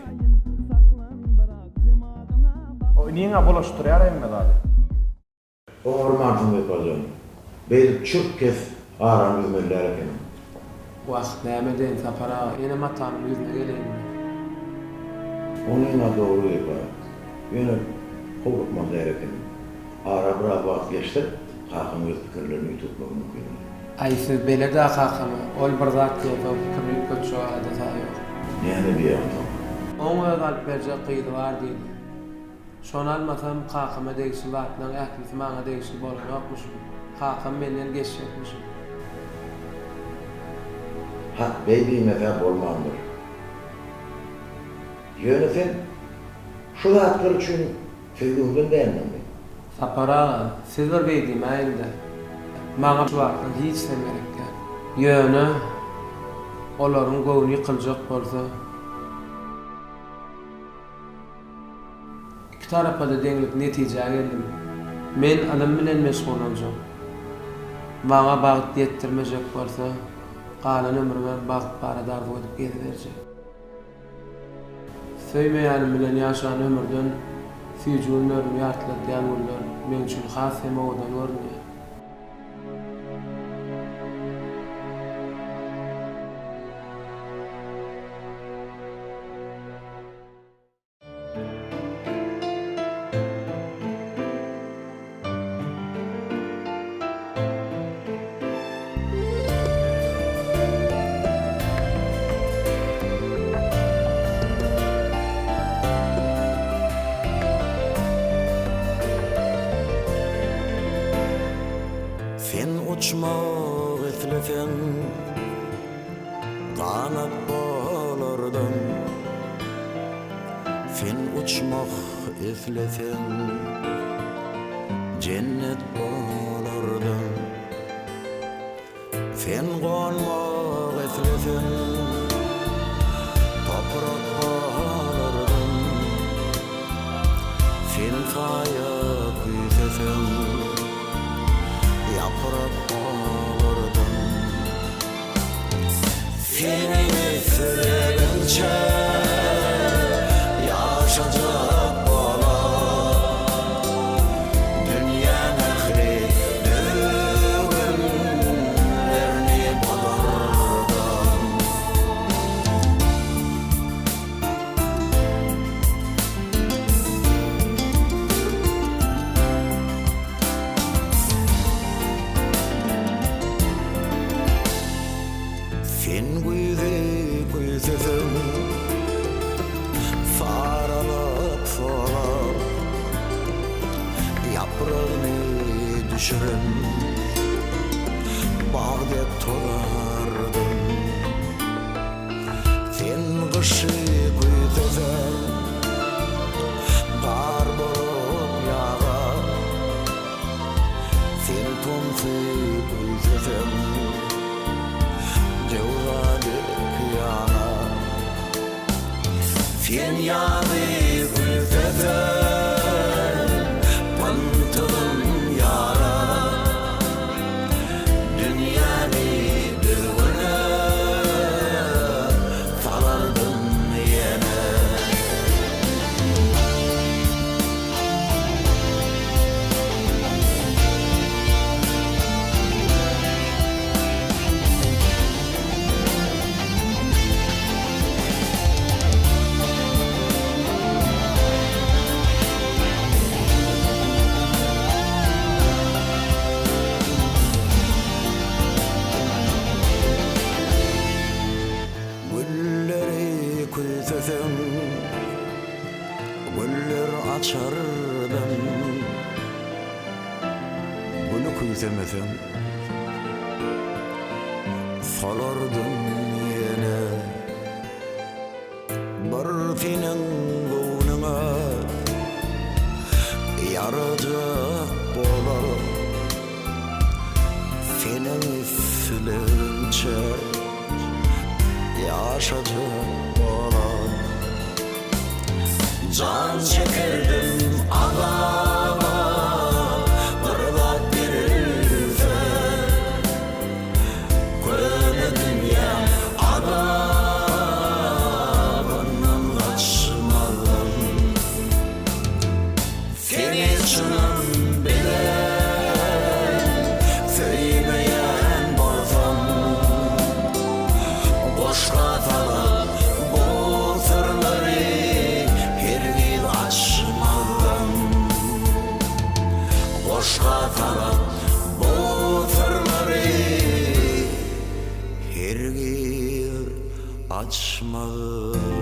O iniňä bulaşdyrýar hemme zady. Oňarmansyň Wepajan. Beýdip çürt-kes arany üzmeli däl ekeniň. Wah, näme edeýin Sapar aga, enem-atamyň ýüzüne geleýinmi? Onyň-a dogry Wepa. Ýöne howlukmaly däl ekeniň. Ara biraz wagt geçse, kakaň öz pikirlerini üýtgetmegi mümkin. Aý siz belet-ä kakama, ol bir zat diýensoň pikirini üýtgetjek alada-sa ýok. Näme diýýär onsoň? Oň öz alyp berjek gyzy bar diýdi. Şony almasam, kakama degişli zatlaň ählisi maňa degişli bolanokmyşyn. Kakam menden geçjekmişin. Hak beý diýmese bolmandyr. Ýöne sen şu zatlar üçin söýgüňden dändiňmi? Sapar aga, siz bir beý diýmäýiň-dä. Maňa şu wagtlar hiç sem gerek däl. Ýöne olaryň göwni ýykyljak bolsa. Iki tarapa-da deňlik netijä geldim. Men ylym bilen meşgullanjak. Maňa bagt ýetdirmejek bolsa, galan ömrümem bagt barada arzuw edip geziberjek. Söýmeýänim bilen ýaşan ömürden süýji günlerimi ýatladýan günler meň üçin has hem owadan görünýär. Sen uçmak isleseň, ganat bolardyň. Sen uçmak isleseň, jennet bolardyň. Sen gonmak isleseň, toprak bolardyň. Sen saýa küýseseň, ýaprak bolardyň. Seniň islegiňçe ýaşajak bolar. Dünýäň ähli düzgünlerini bozardym. Sen güýzi küýseseň, saralyp solar, Ýapragyny düşüren bag dek tozardym. Sen gyşy küýseseň, gar bolup ýagar, Sen tomsy küýseseň, jöwza dek ýanar. Sen ýazy küýseseň, pyntygym ýarar. Dünýäni düzgüne salardym ýene. Gülleri küýseseň, güller açardym. Güli küýsemeseň, solardym ýene. Bir seniň göwnüňe ýarajak bolar. Seniň islegiňçe ýaşajak bolar. Jan çekerdim azaba bir zat berilse. Köne dünýä azabyndan gaçmazdym. Seni çynym bilen söýmeýän bolsam, Goşga salyp bu syrlary hergiz açmazdym. Goşga salyp bu syrlary hergiz açmazdym.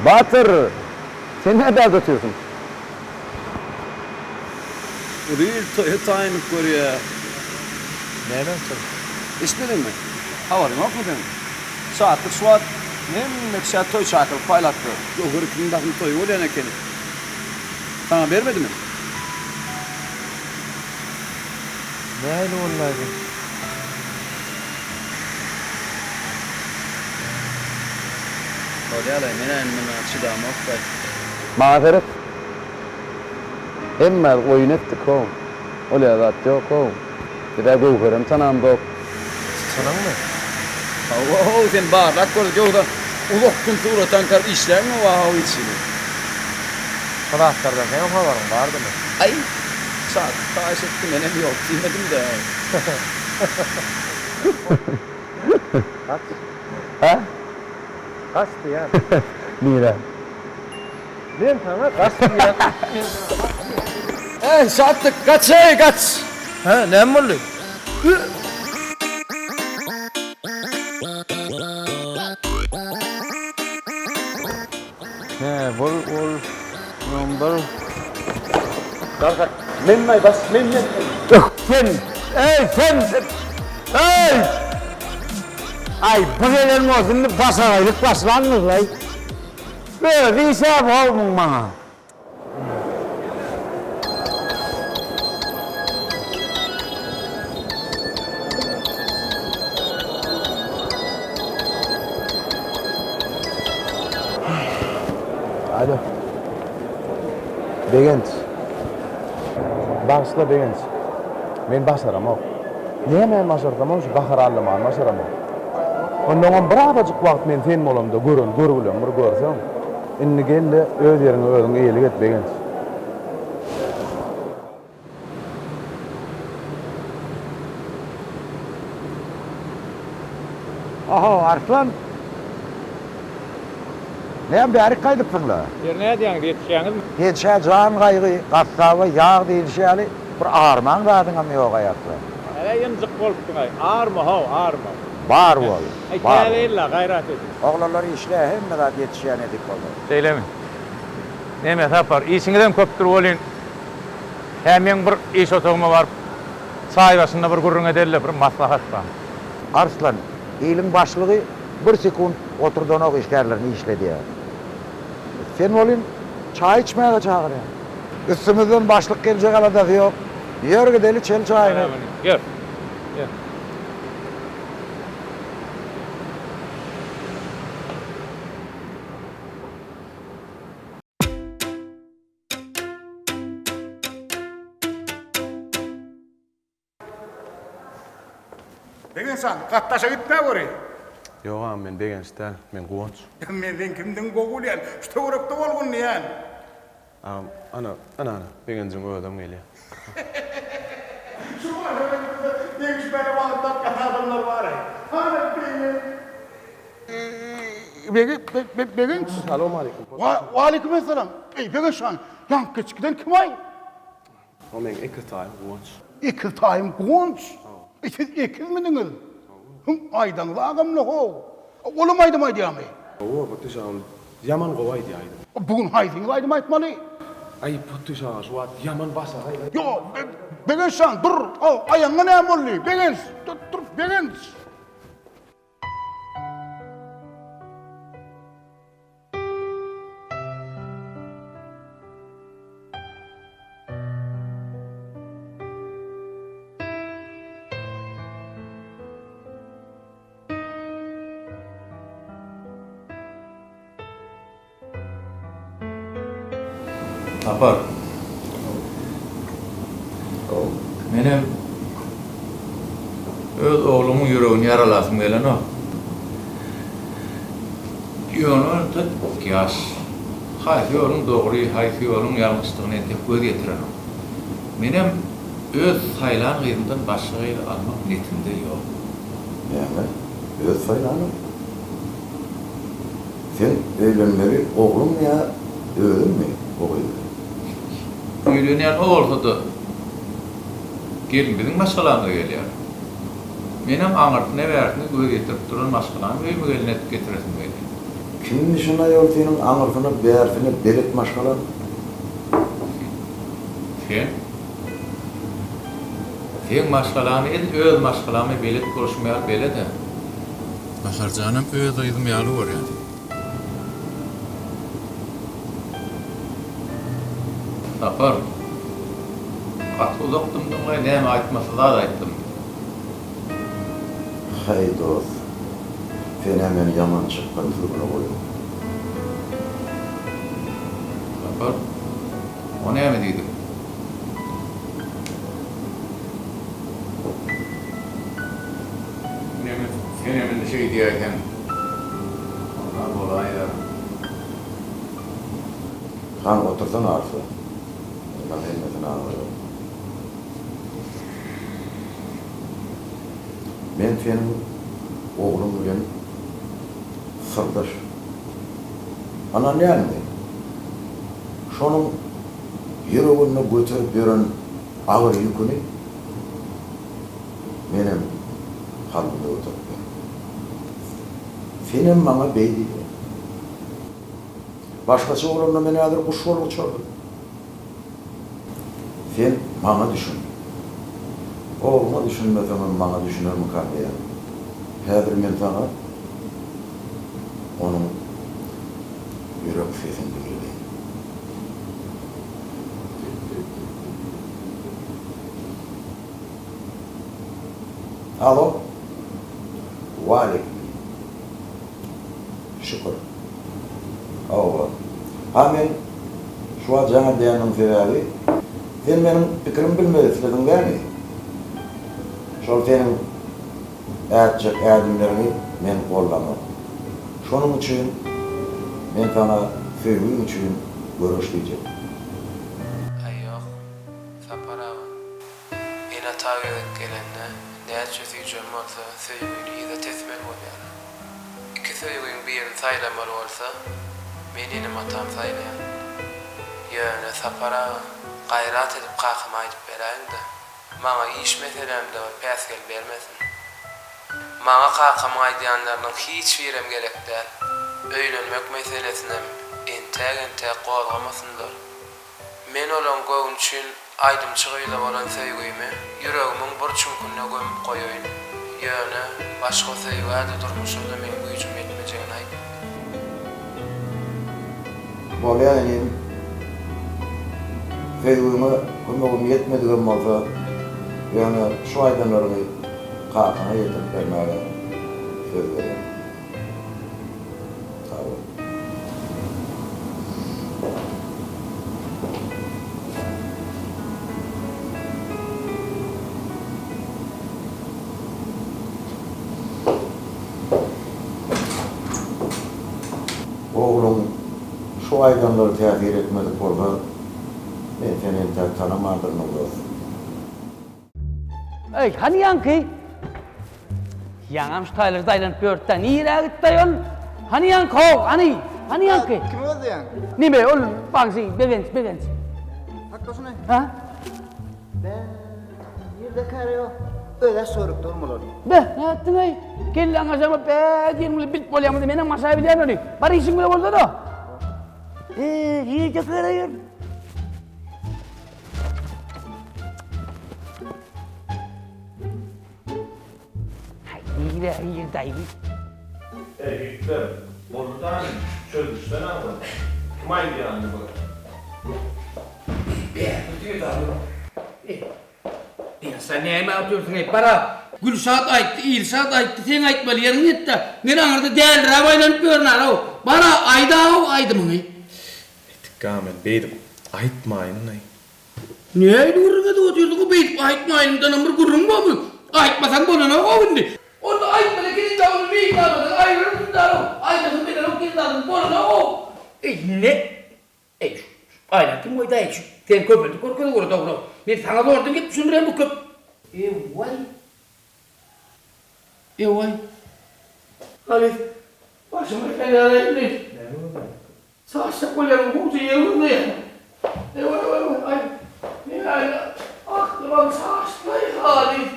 Batyr! Sen nä bärde otyrsyň? Uly il toýa taýynlyk görýä. Nämäň toýy? Eşitmediňmi? Habaryň ýokmy seň? Şatlyk şu wagt hemme kişä toý çakylyk paýlap ýör. Göwher ikiniň basym toýy bolýan ekeni. Saňa bermedimi? Nähili boldy-aý bu? Bolýa-laý, men-ä indi muňa çydamok-laý. Maňa seret. Hemmämiz oýun etdik-how. Ol ýa zat ýok-how. Biz-ä Göwherem tanamzok. Çynyňmy? Hawa-how, sen barlap gör, ýogsa uzak gün surat aňkaryp işläňmi wa-how hiç hili. Şo zatlardan seňem habaryň bardymy? Aý, Şatlyk haýyş etdi, menem ýok diýmedim-dä. Gaç. Hä? Gaç diýýän. Nirä? Men saňa gaç diýýän. Men saňa gaç diýýän. Eý, Şatlyk, gaç-eý, gaç! Hä, näme boldy? Hä, bol, ol, on bir. Garga, men bas, men, men. Sen, eý, sen, eý! Aý, bu gelen bolsa indi başagaýlyk başlandyr-laý. Özi işäp how muň maňa. Alo. Begenç. Bagyşla Begenç. Men başaramok. Nämäni başarsamam şu Gahar allamany başaramok. Onnoňam bir azajyk wagt men sen bolamda gören görgüleňi bir görseň. Indi gel-de öz ýeriňe özüň eýelik et Begenç. Oho, Arslan. Näme bärik gaýdypsyň-la? Ýeri nädýäňiz, ýetişýäňizmi? Penşä jan gaýgy, gassaba ýag diýlişi ýaly, bir armaň zadyňam ýog-aý, Arslan. Hä, ynjyk bolupsyň-aý. Arma-how, arma. Bar bol, Aý, bar täze bol. ýyl-la, gaýrat ediň. Oglanlar işle, hemme zat ýetişýär nesip bolsa. Şeýlemi? Neme, Sapar, işiňizem köpdür welin, hä meň bir iş otagyma baryp, çaý başynda bir gürrüň edeli-le, bir maslahat bar. Arslan, iliň başlygy bir sekunt oturdanok işgärlerini işledýär. Sen welin çaý içmäge çagyrýaň. Üstümizden başlyk geljek aladasy ýok. Ýör gideli içeli çaýyny. Ýör. Ýör. Begenç han, gatnaşa gitmä göri. Ýok agam men Begenç däl, men Guwanç. Men seň kimdigiňi gowy bilýän, şu töwerekde bolgun diýýän. Agam, ana, ana, ana, Begenjiň özem gelýär. Şu maşgala degişmäne wagt tapýan adamlar bar-aý. Hany Begenç. Begenç. Salowmaleýkim. Waleýkim essalam. Eý, Begenç han, ýaňky geçgiden kim-aý? O meň ekiz taýym Guwanç. Ekiz taýym Guwanç? Eý, siz ekizmidiňiz? Hüň, aýdaňyz agamla how. Olam aýdym aýdýarmy? Hawa, bu dişi ol ýaman gowy aýdýar aýdym. Bu gün haýsyňyz aýdym aýtmaly? Aý, Potdyş aga, şu wagt ýaman başagaý. Ýok, Begenç jan, dur, aýagyňa näme boldy? Begenç, dur, dur, Begenç! Sapar. Menem öz oglumyň ýüregini ýaralasym gelenok. Ýöne entek ýaş. Haýsy ýoluň dogry, haýsy ýoluň ýalňyşdygyny entek göz ýetirenok. Menem öz saýlan gyzymdan başga gyzy almak netimde ýok. Näme? Öz saýlanyň? Sen öýlenmeli ogluňmy ýa özüňmi o gyz bilen? Öýlenýän o bolsa-da, gelin biziň maşgalamyza gelýär. Menem aňyrsyna-bärsine göz ýetirip duran maşgalamy öýüme gelin edip getiresim gelýär. Kimmişin aýol seniň aňyrsyna-bärsine belet maşgalaň? Sen? Seň maşgalaňy edil öz maşgalama belet bolşum ýaly belet-ä. Baharjanam öz gyzym ýaly görýän. Sapar, gaty uzak dymdyňlaý, näme aýtmasy zat aýtdym. Haý dost, sen-ä meni ýaman çykgynsyz güne goýduň. Sapar, o näme diýdiň? Näme, senem indi şeý diýäýseň, onda bolaýar. Hany otursana arsa. Men saňa hemmesini aňladaryn. Men seniň ogluň bilen syrdaş. Ynanýaňmy? Şonuň ýüreginde göterip ýören agyr ýüküni Menem kalbymda göterip ýörün. Senem maňa beý diýdiň. Başgaça bolanda men häzir guş bolup uçardym. Sen maňa düşün. Ogluňa düşünmeseňem maňa düşünermikam diýýän. Häzir men saňa onuň ýürek sesini diňledeýin. Alo. Waleýkim. Şükür. Hawa. Ha men şu wagt jaň edýänimiň sebäbi, sen meniň pikirimi bilmek islediň dämi? Şol seniň ätjek ädimleriňi men gollamok. Şonuň üçin men saňa söýgüň üçin göreş diýjek. Aý ýok, Sapar aga. Ene-ata gezek gelende, näçe süýjem bolsa, söýgüni yza tesmeli bolýar. Iki söýgiň birini saýlamaly bolsa, men enem-atamy saýlaýan. Ýöne, Sapar aga, gaýrat edip kakama aýdyp beräýiň-de, maňa iş meselämde bir päsgel bermesin. Maňa kakamyň aýdýanlarynyň hiç birem gerek däl. Öýlenmek meselesinem entäk-entäk gozgamasynlar. Men olaň göwni üçin aýdymçy gyza bolan söýgimi ýüregimiň bir çüňkünde gömüp goýaýyn. Ýöne, başga söýgä-de, durmuşa-da meň güýjüm ýetmejegini aýt. Bolýa inim. Söýgüňe kömegim ýetmedigem bolsa, ýöne şu aýdanlaryňy kakaňa ýetirip bermäge söz berýän. Sag bol. Ogluň şu aýdanlary täsir etmedik bolsa, men seni entäk tanamandyryn, dost. Eý, hany ýaňky? Ýaňam şu taýlarda aýlanyp ýördi-dä. Nirä gitdi-aý ol? Hany ýaňky, how, hany? Hany ýaňky? Kimi gözleýäň? Neme, ol bagşy, Begenç, Begenç. Hakda şuny. Ha? Bä, nirde käre ýok. Öz-ä şörükde bolmaly. Be, nätdiň-eý? Kelläň aşagyma bä diýeniň bilen bilip bolýarmy? Menem aşaý bilýän ony. Bar işiň bile bolsa-da. Eee, nirde käre ýör? Nähili daýy? Eý, ýigitler, boldy-da indi, çözüşsen aňry. Kim aýdýanyny gör. Eý, sen näme otyrsyň-eý, bar-a! Gülşat aýtdy, Ilşat aýtdy, seň aýtmaly ýeriň ýetdi. Men aňyrda däliräp aýlanyp ýörün-ä-ow. Bar-a, aýd-a-ow aýdymyňy. Etikga, men beýdip aýtmaýyn-laý. Nähili gürrüň edip otyrsyň-ow, beýdip aýtmaýyndanam bir gürrüň bormy? Aýtmasaň bolanok-ow indi. Onda aýtmaly ekeniň-dä, ony meýilnamadan aýyrarsyň-da-ow. Aýdasym gelenok diýen zadyň bolanok-ow. Eý, ne? Eý, şu aýlany kim goýdy-aý, şu sen köpeldip görkez ugry dogry. Men saňa zordan gep düşündirýän bu köp. Ewaý. Ewaý. Halyf, başyma gelýär-aý indi. Näme boldy? Çaşjak bolýaryn, gowja ýer gözleýän. Ewaý, ewaý, ewaý, aý. Men-aý, aklymam çaşdy-aý, Halyf.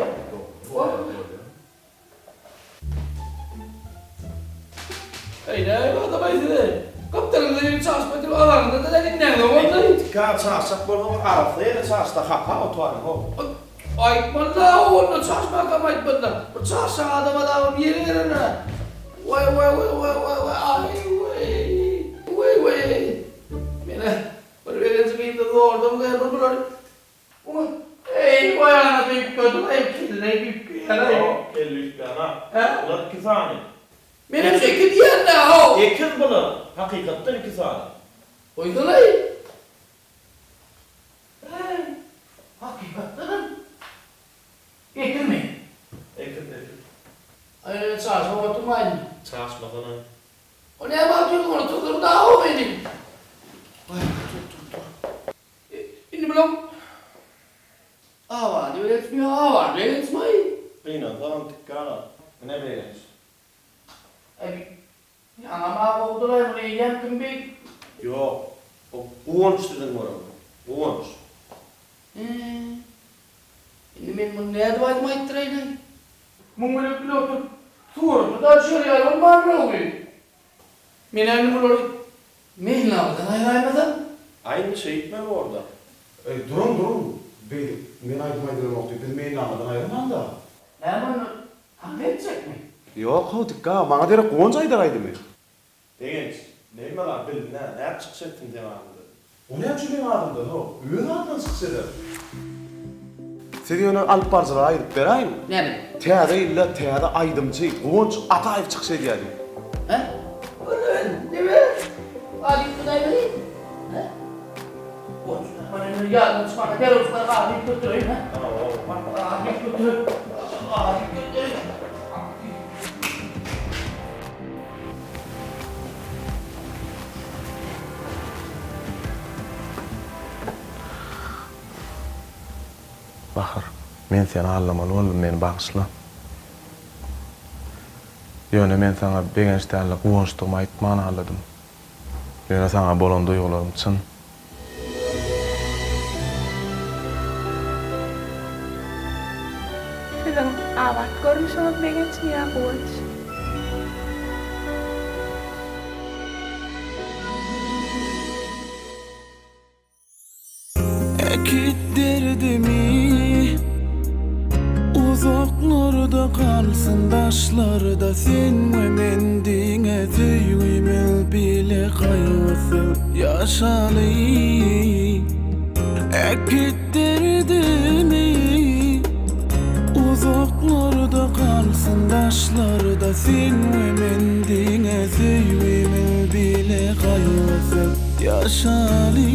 Eý, näme adam-aý siz-eý? Gapdalyňyza gelip çaşyp oturyp alaňyzda-da diňläňzok onda. Tika çaşjak bolsaň arassa ýere çaşda hapa otaryň-ow. Aýtmaly-da onda çaşmakam aýtmaly-da. Bir çaşjak adama dagam ýeri berenä. Waý waý waý waý waý waý aý waý. Waý waý. Menä bir begenji gyzda zordan bir bular Eý, waý ana üýtgediň-eý, kelle üýtgeýär-eý. Ýok, kelle üýtgänok. Bular iki sany. Menem şu iki diýen-dä, how. Ekiz bular, hakykatdan iki sany. Goýsana-eý. Eý, hakykatdanam ekizmi? Ekiz, ekiz. Aý, ýöne çaşyp oturmaýyn. Çaşmasana. O näme aýtýarsyň ony, syzdyrdy-how meni. Waý, dur, dur, dur. Indi bulaň Awazy begençmi ýa Awazy begençmi-aý? Gynansagam tikge aga, ine begenç. Aý, ýaňam-a gowudyr-aý, muny eýýäm kim beýdip. Ýok, o Guwanç siziň göreniňiz, Guwanç. Hä, indi men muny nädip aýdym aýtdyraýyn-aý? Muň bilen bile oturyp surata-da düşer ýaly bolmandyr-ow bi. Men-ä indi bulary Meýilnamadan aýraýmasam? Aý indi şeýtme borda. Eý, duruň, duruň, beýdip, men aýdym aýdylamok diýip, biz meýilnamadan aýrylmaň-da. Näme onda, tans etjekmi? Ýok-how, Dikga, maňa derek Guwanç aýdar aýdymy. Begenç, näme zat bilin-ä, nädip çykyş etsin seň adyňdan? O näme üçin meň adymdan, how, öz adyndan çykyş eder. Siz ýöne alyp baryjylara aýdyp beräýiň. Näme? Täze ýylda täze aýdymçy Guwanç Ataýew çykyş edýär diýip. Hä? Neme? Alyp gidäýmeli? Hä? Guwanç, mana indi ýadyma çykmasa derrew çykar alyp götüreýin, hä? Alyp götüreýin. Alyp götüreýin. Bahar, men seni aldamaly boldum, meni bagyşla. Ýöne men saňa begenç däl-de, guwançdygymy aýtman aldadym. Ýöne saňa bolan duýgularym çyn. Siziň abat görnüşiňiz begençmi ýa guwanç? Äkit derdimi Uzaklarda galsyn daşlarda sen we men diňe söýgimiz bile gaýgysyz ýaşaly Äkit derdimi Uzaklarda galsyn daşlarda sen we men diňe söýgimiz bile gaýgysyz Ýaşaly.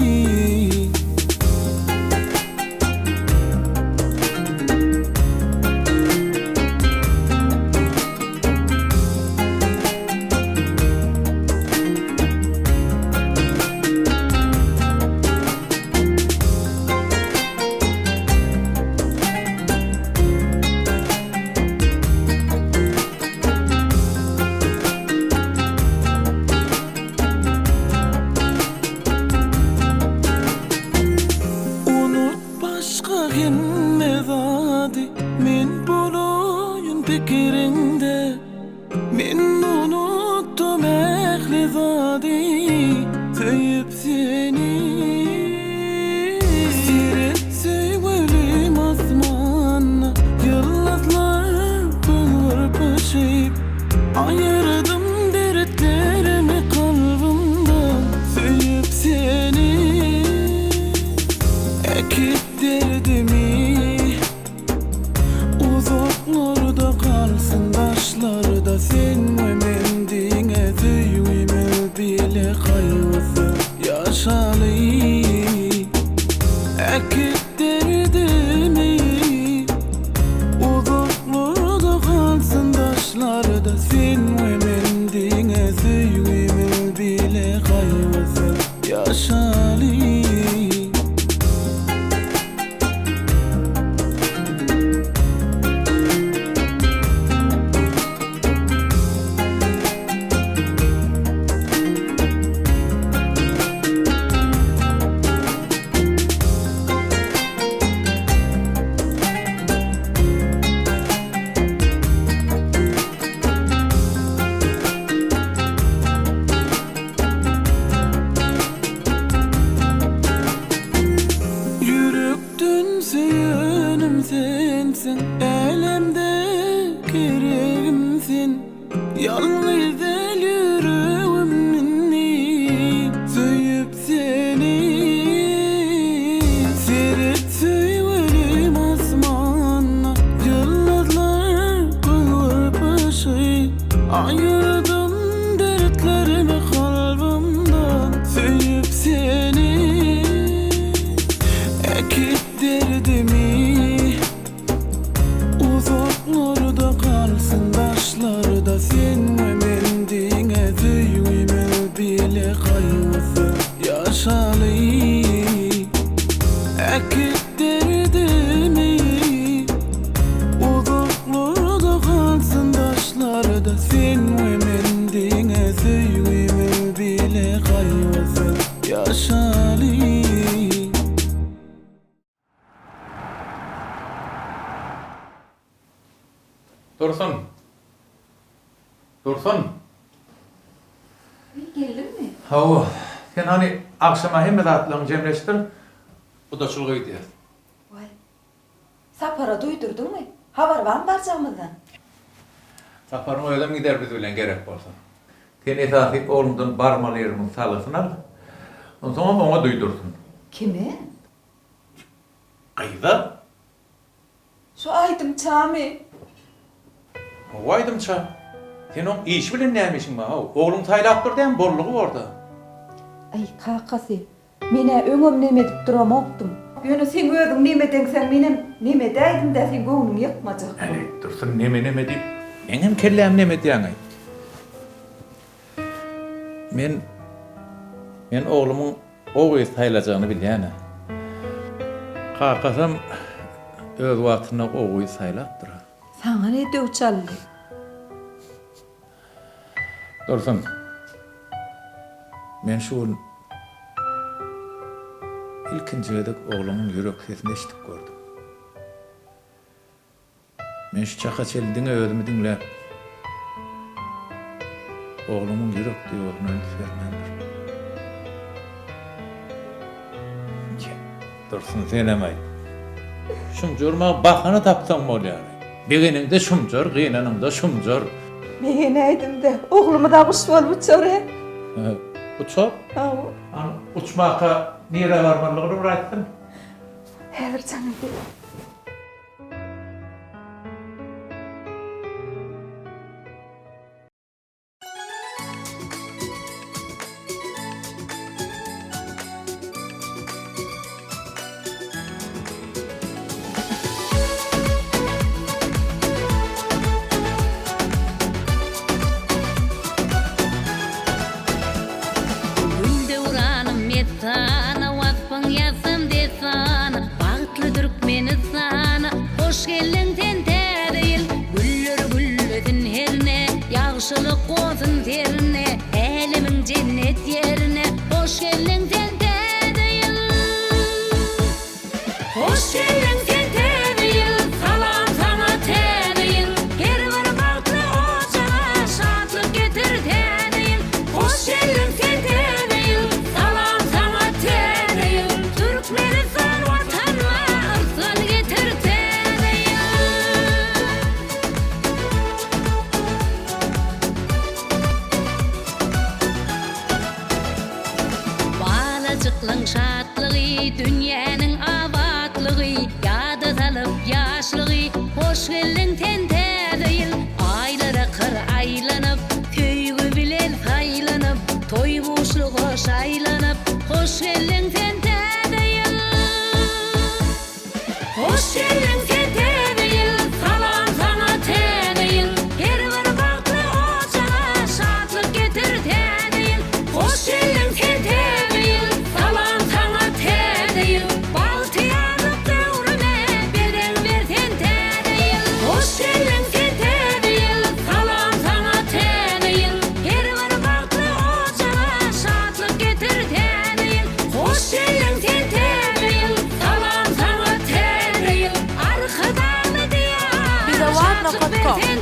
Unut başga hemme zady Men bolaýyn pikiriňde Men unutdym ähli zady Söýüp seni Seret söýgülim asmanda Ýyldyzlar göz gyrpyşy. Sensiň älemde geregim sen Ýalňyz däl ýüregim indi söýüp seni Seret söýgülim asmanda ýyldyzlar gülgürpüşi Aýyrdym dertlerimi kalbymdan söýüp seni Äkit derdimi Uzaklarda galsyn daşlarda sen we men diňe söýgimiz bile gaýgysyz ýaşaly Äkit derdimi Uzaklarda galsyn daşlarda sen we men diňe söýgimiz bile gaýgysyz ýaşaly. Dursun! Dursun! Wiý, geldiňmi? Hawa. Sen hany agşama hemme zatlaryňy jemleşdir, gudaçylyga gidýäs. Waý. Sapara duýdurdyňmy? Habar barmy barjagymyzdan? Saparyň özem gider biz bilen gerek bolsa. Sen esasy ogluňdan barmaly ýerimiň salgysyny al. Onsoňam oňa duýdursyn. Kime? Gyza? Şu aýdymçamy? Hawa aýdymça. Sen oň işi bilen näme işiň bar how? Ogluň saýlap dur dämi boldugy borda. Aý kakasy, men-ä öňem neme edip duramokdym. Ýöne seň özüň neme edeňseň menem neme edäýdim-dä seň göwnüňi ýykmajakdym. Äý, Dursun neme-neme diýip, meňem kellämi neme edýäň-aý. Men, men oglumyň gowy gyz saýlajagyny bilýän-ä. Kakasam öz wagtynda gowy gyz saýlapdyr-a. Saňa ne döw çaldy? Dursun, men şu gün ilkinji gezek oglumyň ýürek sesini eşidip gördüm. Men şu çaka çenli diňe özümi diňläp, oglumyň ýürek duýgusyna üns bermändirin. Dursun, senem aýt. Şumjurmaga bahana tapsaň bolýar. Begeniňde şumjur, gynanyňda şumjur. Begenäýdim-de, oglumyz-a guş bolup uçar-e. Uçar? Hawa. Hany, uçmaka nirä barmalydygyny bir aýtsyn. Häzir jaň edýän. Gül döwranym messana, Waspyň ýazsam dessana, Bagtly Türkmenistana, Hoş geldiň sen Täze ýyl! Güller güllesin herne, Ýagşylyk gonsun serine, Älemiň jennet ýerine, Hoş geldiň sen Täze ýyl! Hoş geldiň sen Täze ýyl, Salam saňa Täze ýyl! Her bir bagtly ojaga Şatlyk getir Täze ýyl! Hoş geldiň sen Täze ýyl, Salam saňa Täze ýyl! Türkmenistan Watanyma Yrsgal getir Täze ýyl! Balajyklaň şatlygy, dünýäniň abatlygy, Ýada salyp ýaşlygy, hoş geldiň sen Täze ýyl! Aýlara kyr aýlanyp, söýgi bilen saýlanyp, Toý buşluga şaýlanyp, hoş geldiň sen Täze ýyl! Hoş geldiň sen Täze ýyl, Salam saňa Täze ýyl! Her bir bagtly ojaga Şatlyk getir Täze ýyl! Hoş geldiň sen Täze ýyl, Salam saňa Täze ýyl! Bagtyýarlyk döwrüme Bezeg ber sen Täze ýyl! Hoş geldiň sen Täze ýyl, Salam saňa Täze ýyl! Her bir bagtly ojaga Şatlyk getir Täze ýyl! Hoş geldiň sen Täze ýyl, Salam saňa Täze ýyl, Arkadagly Diýar, Bizowar şatlyk nokat ber kom. sen.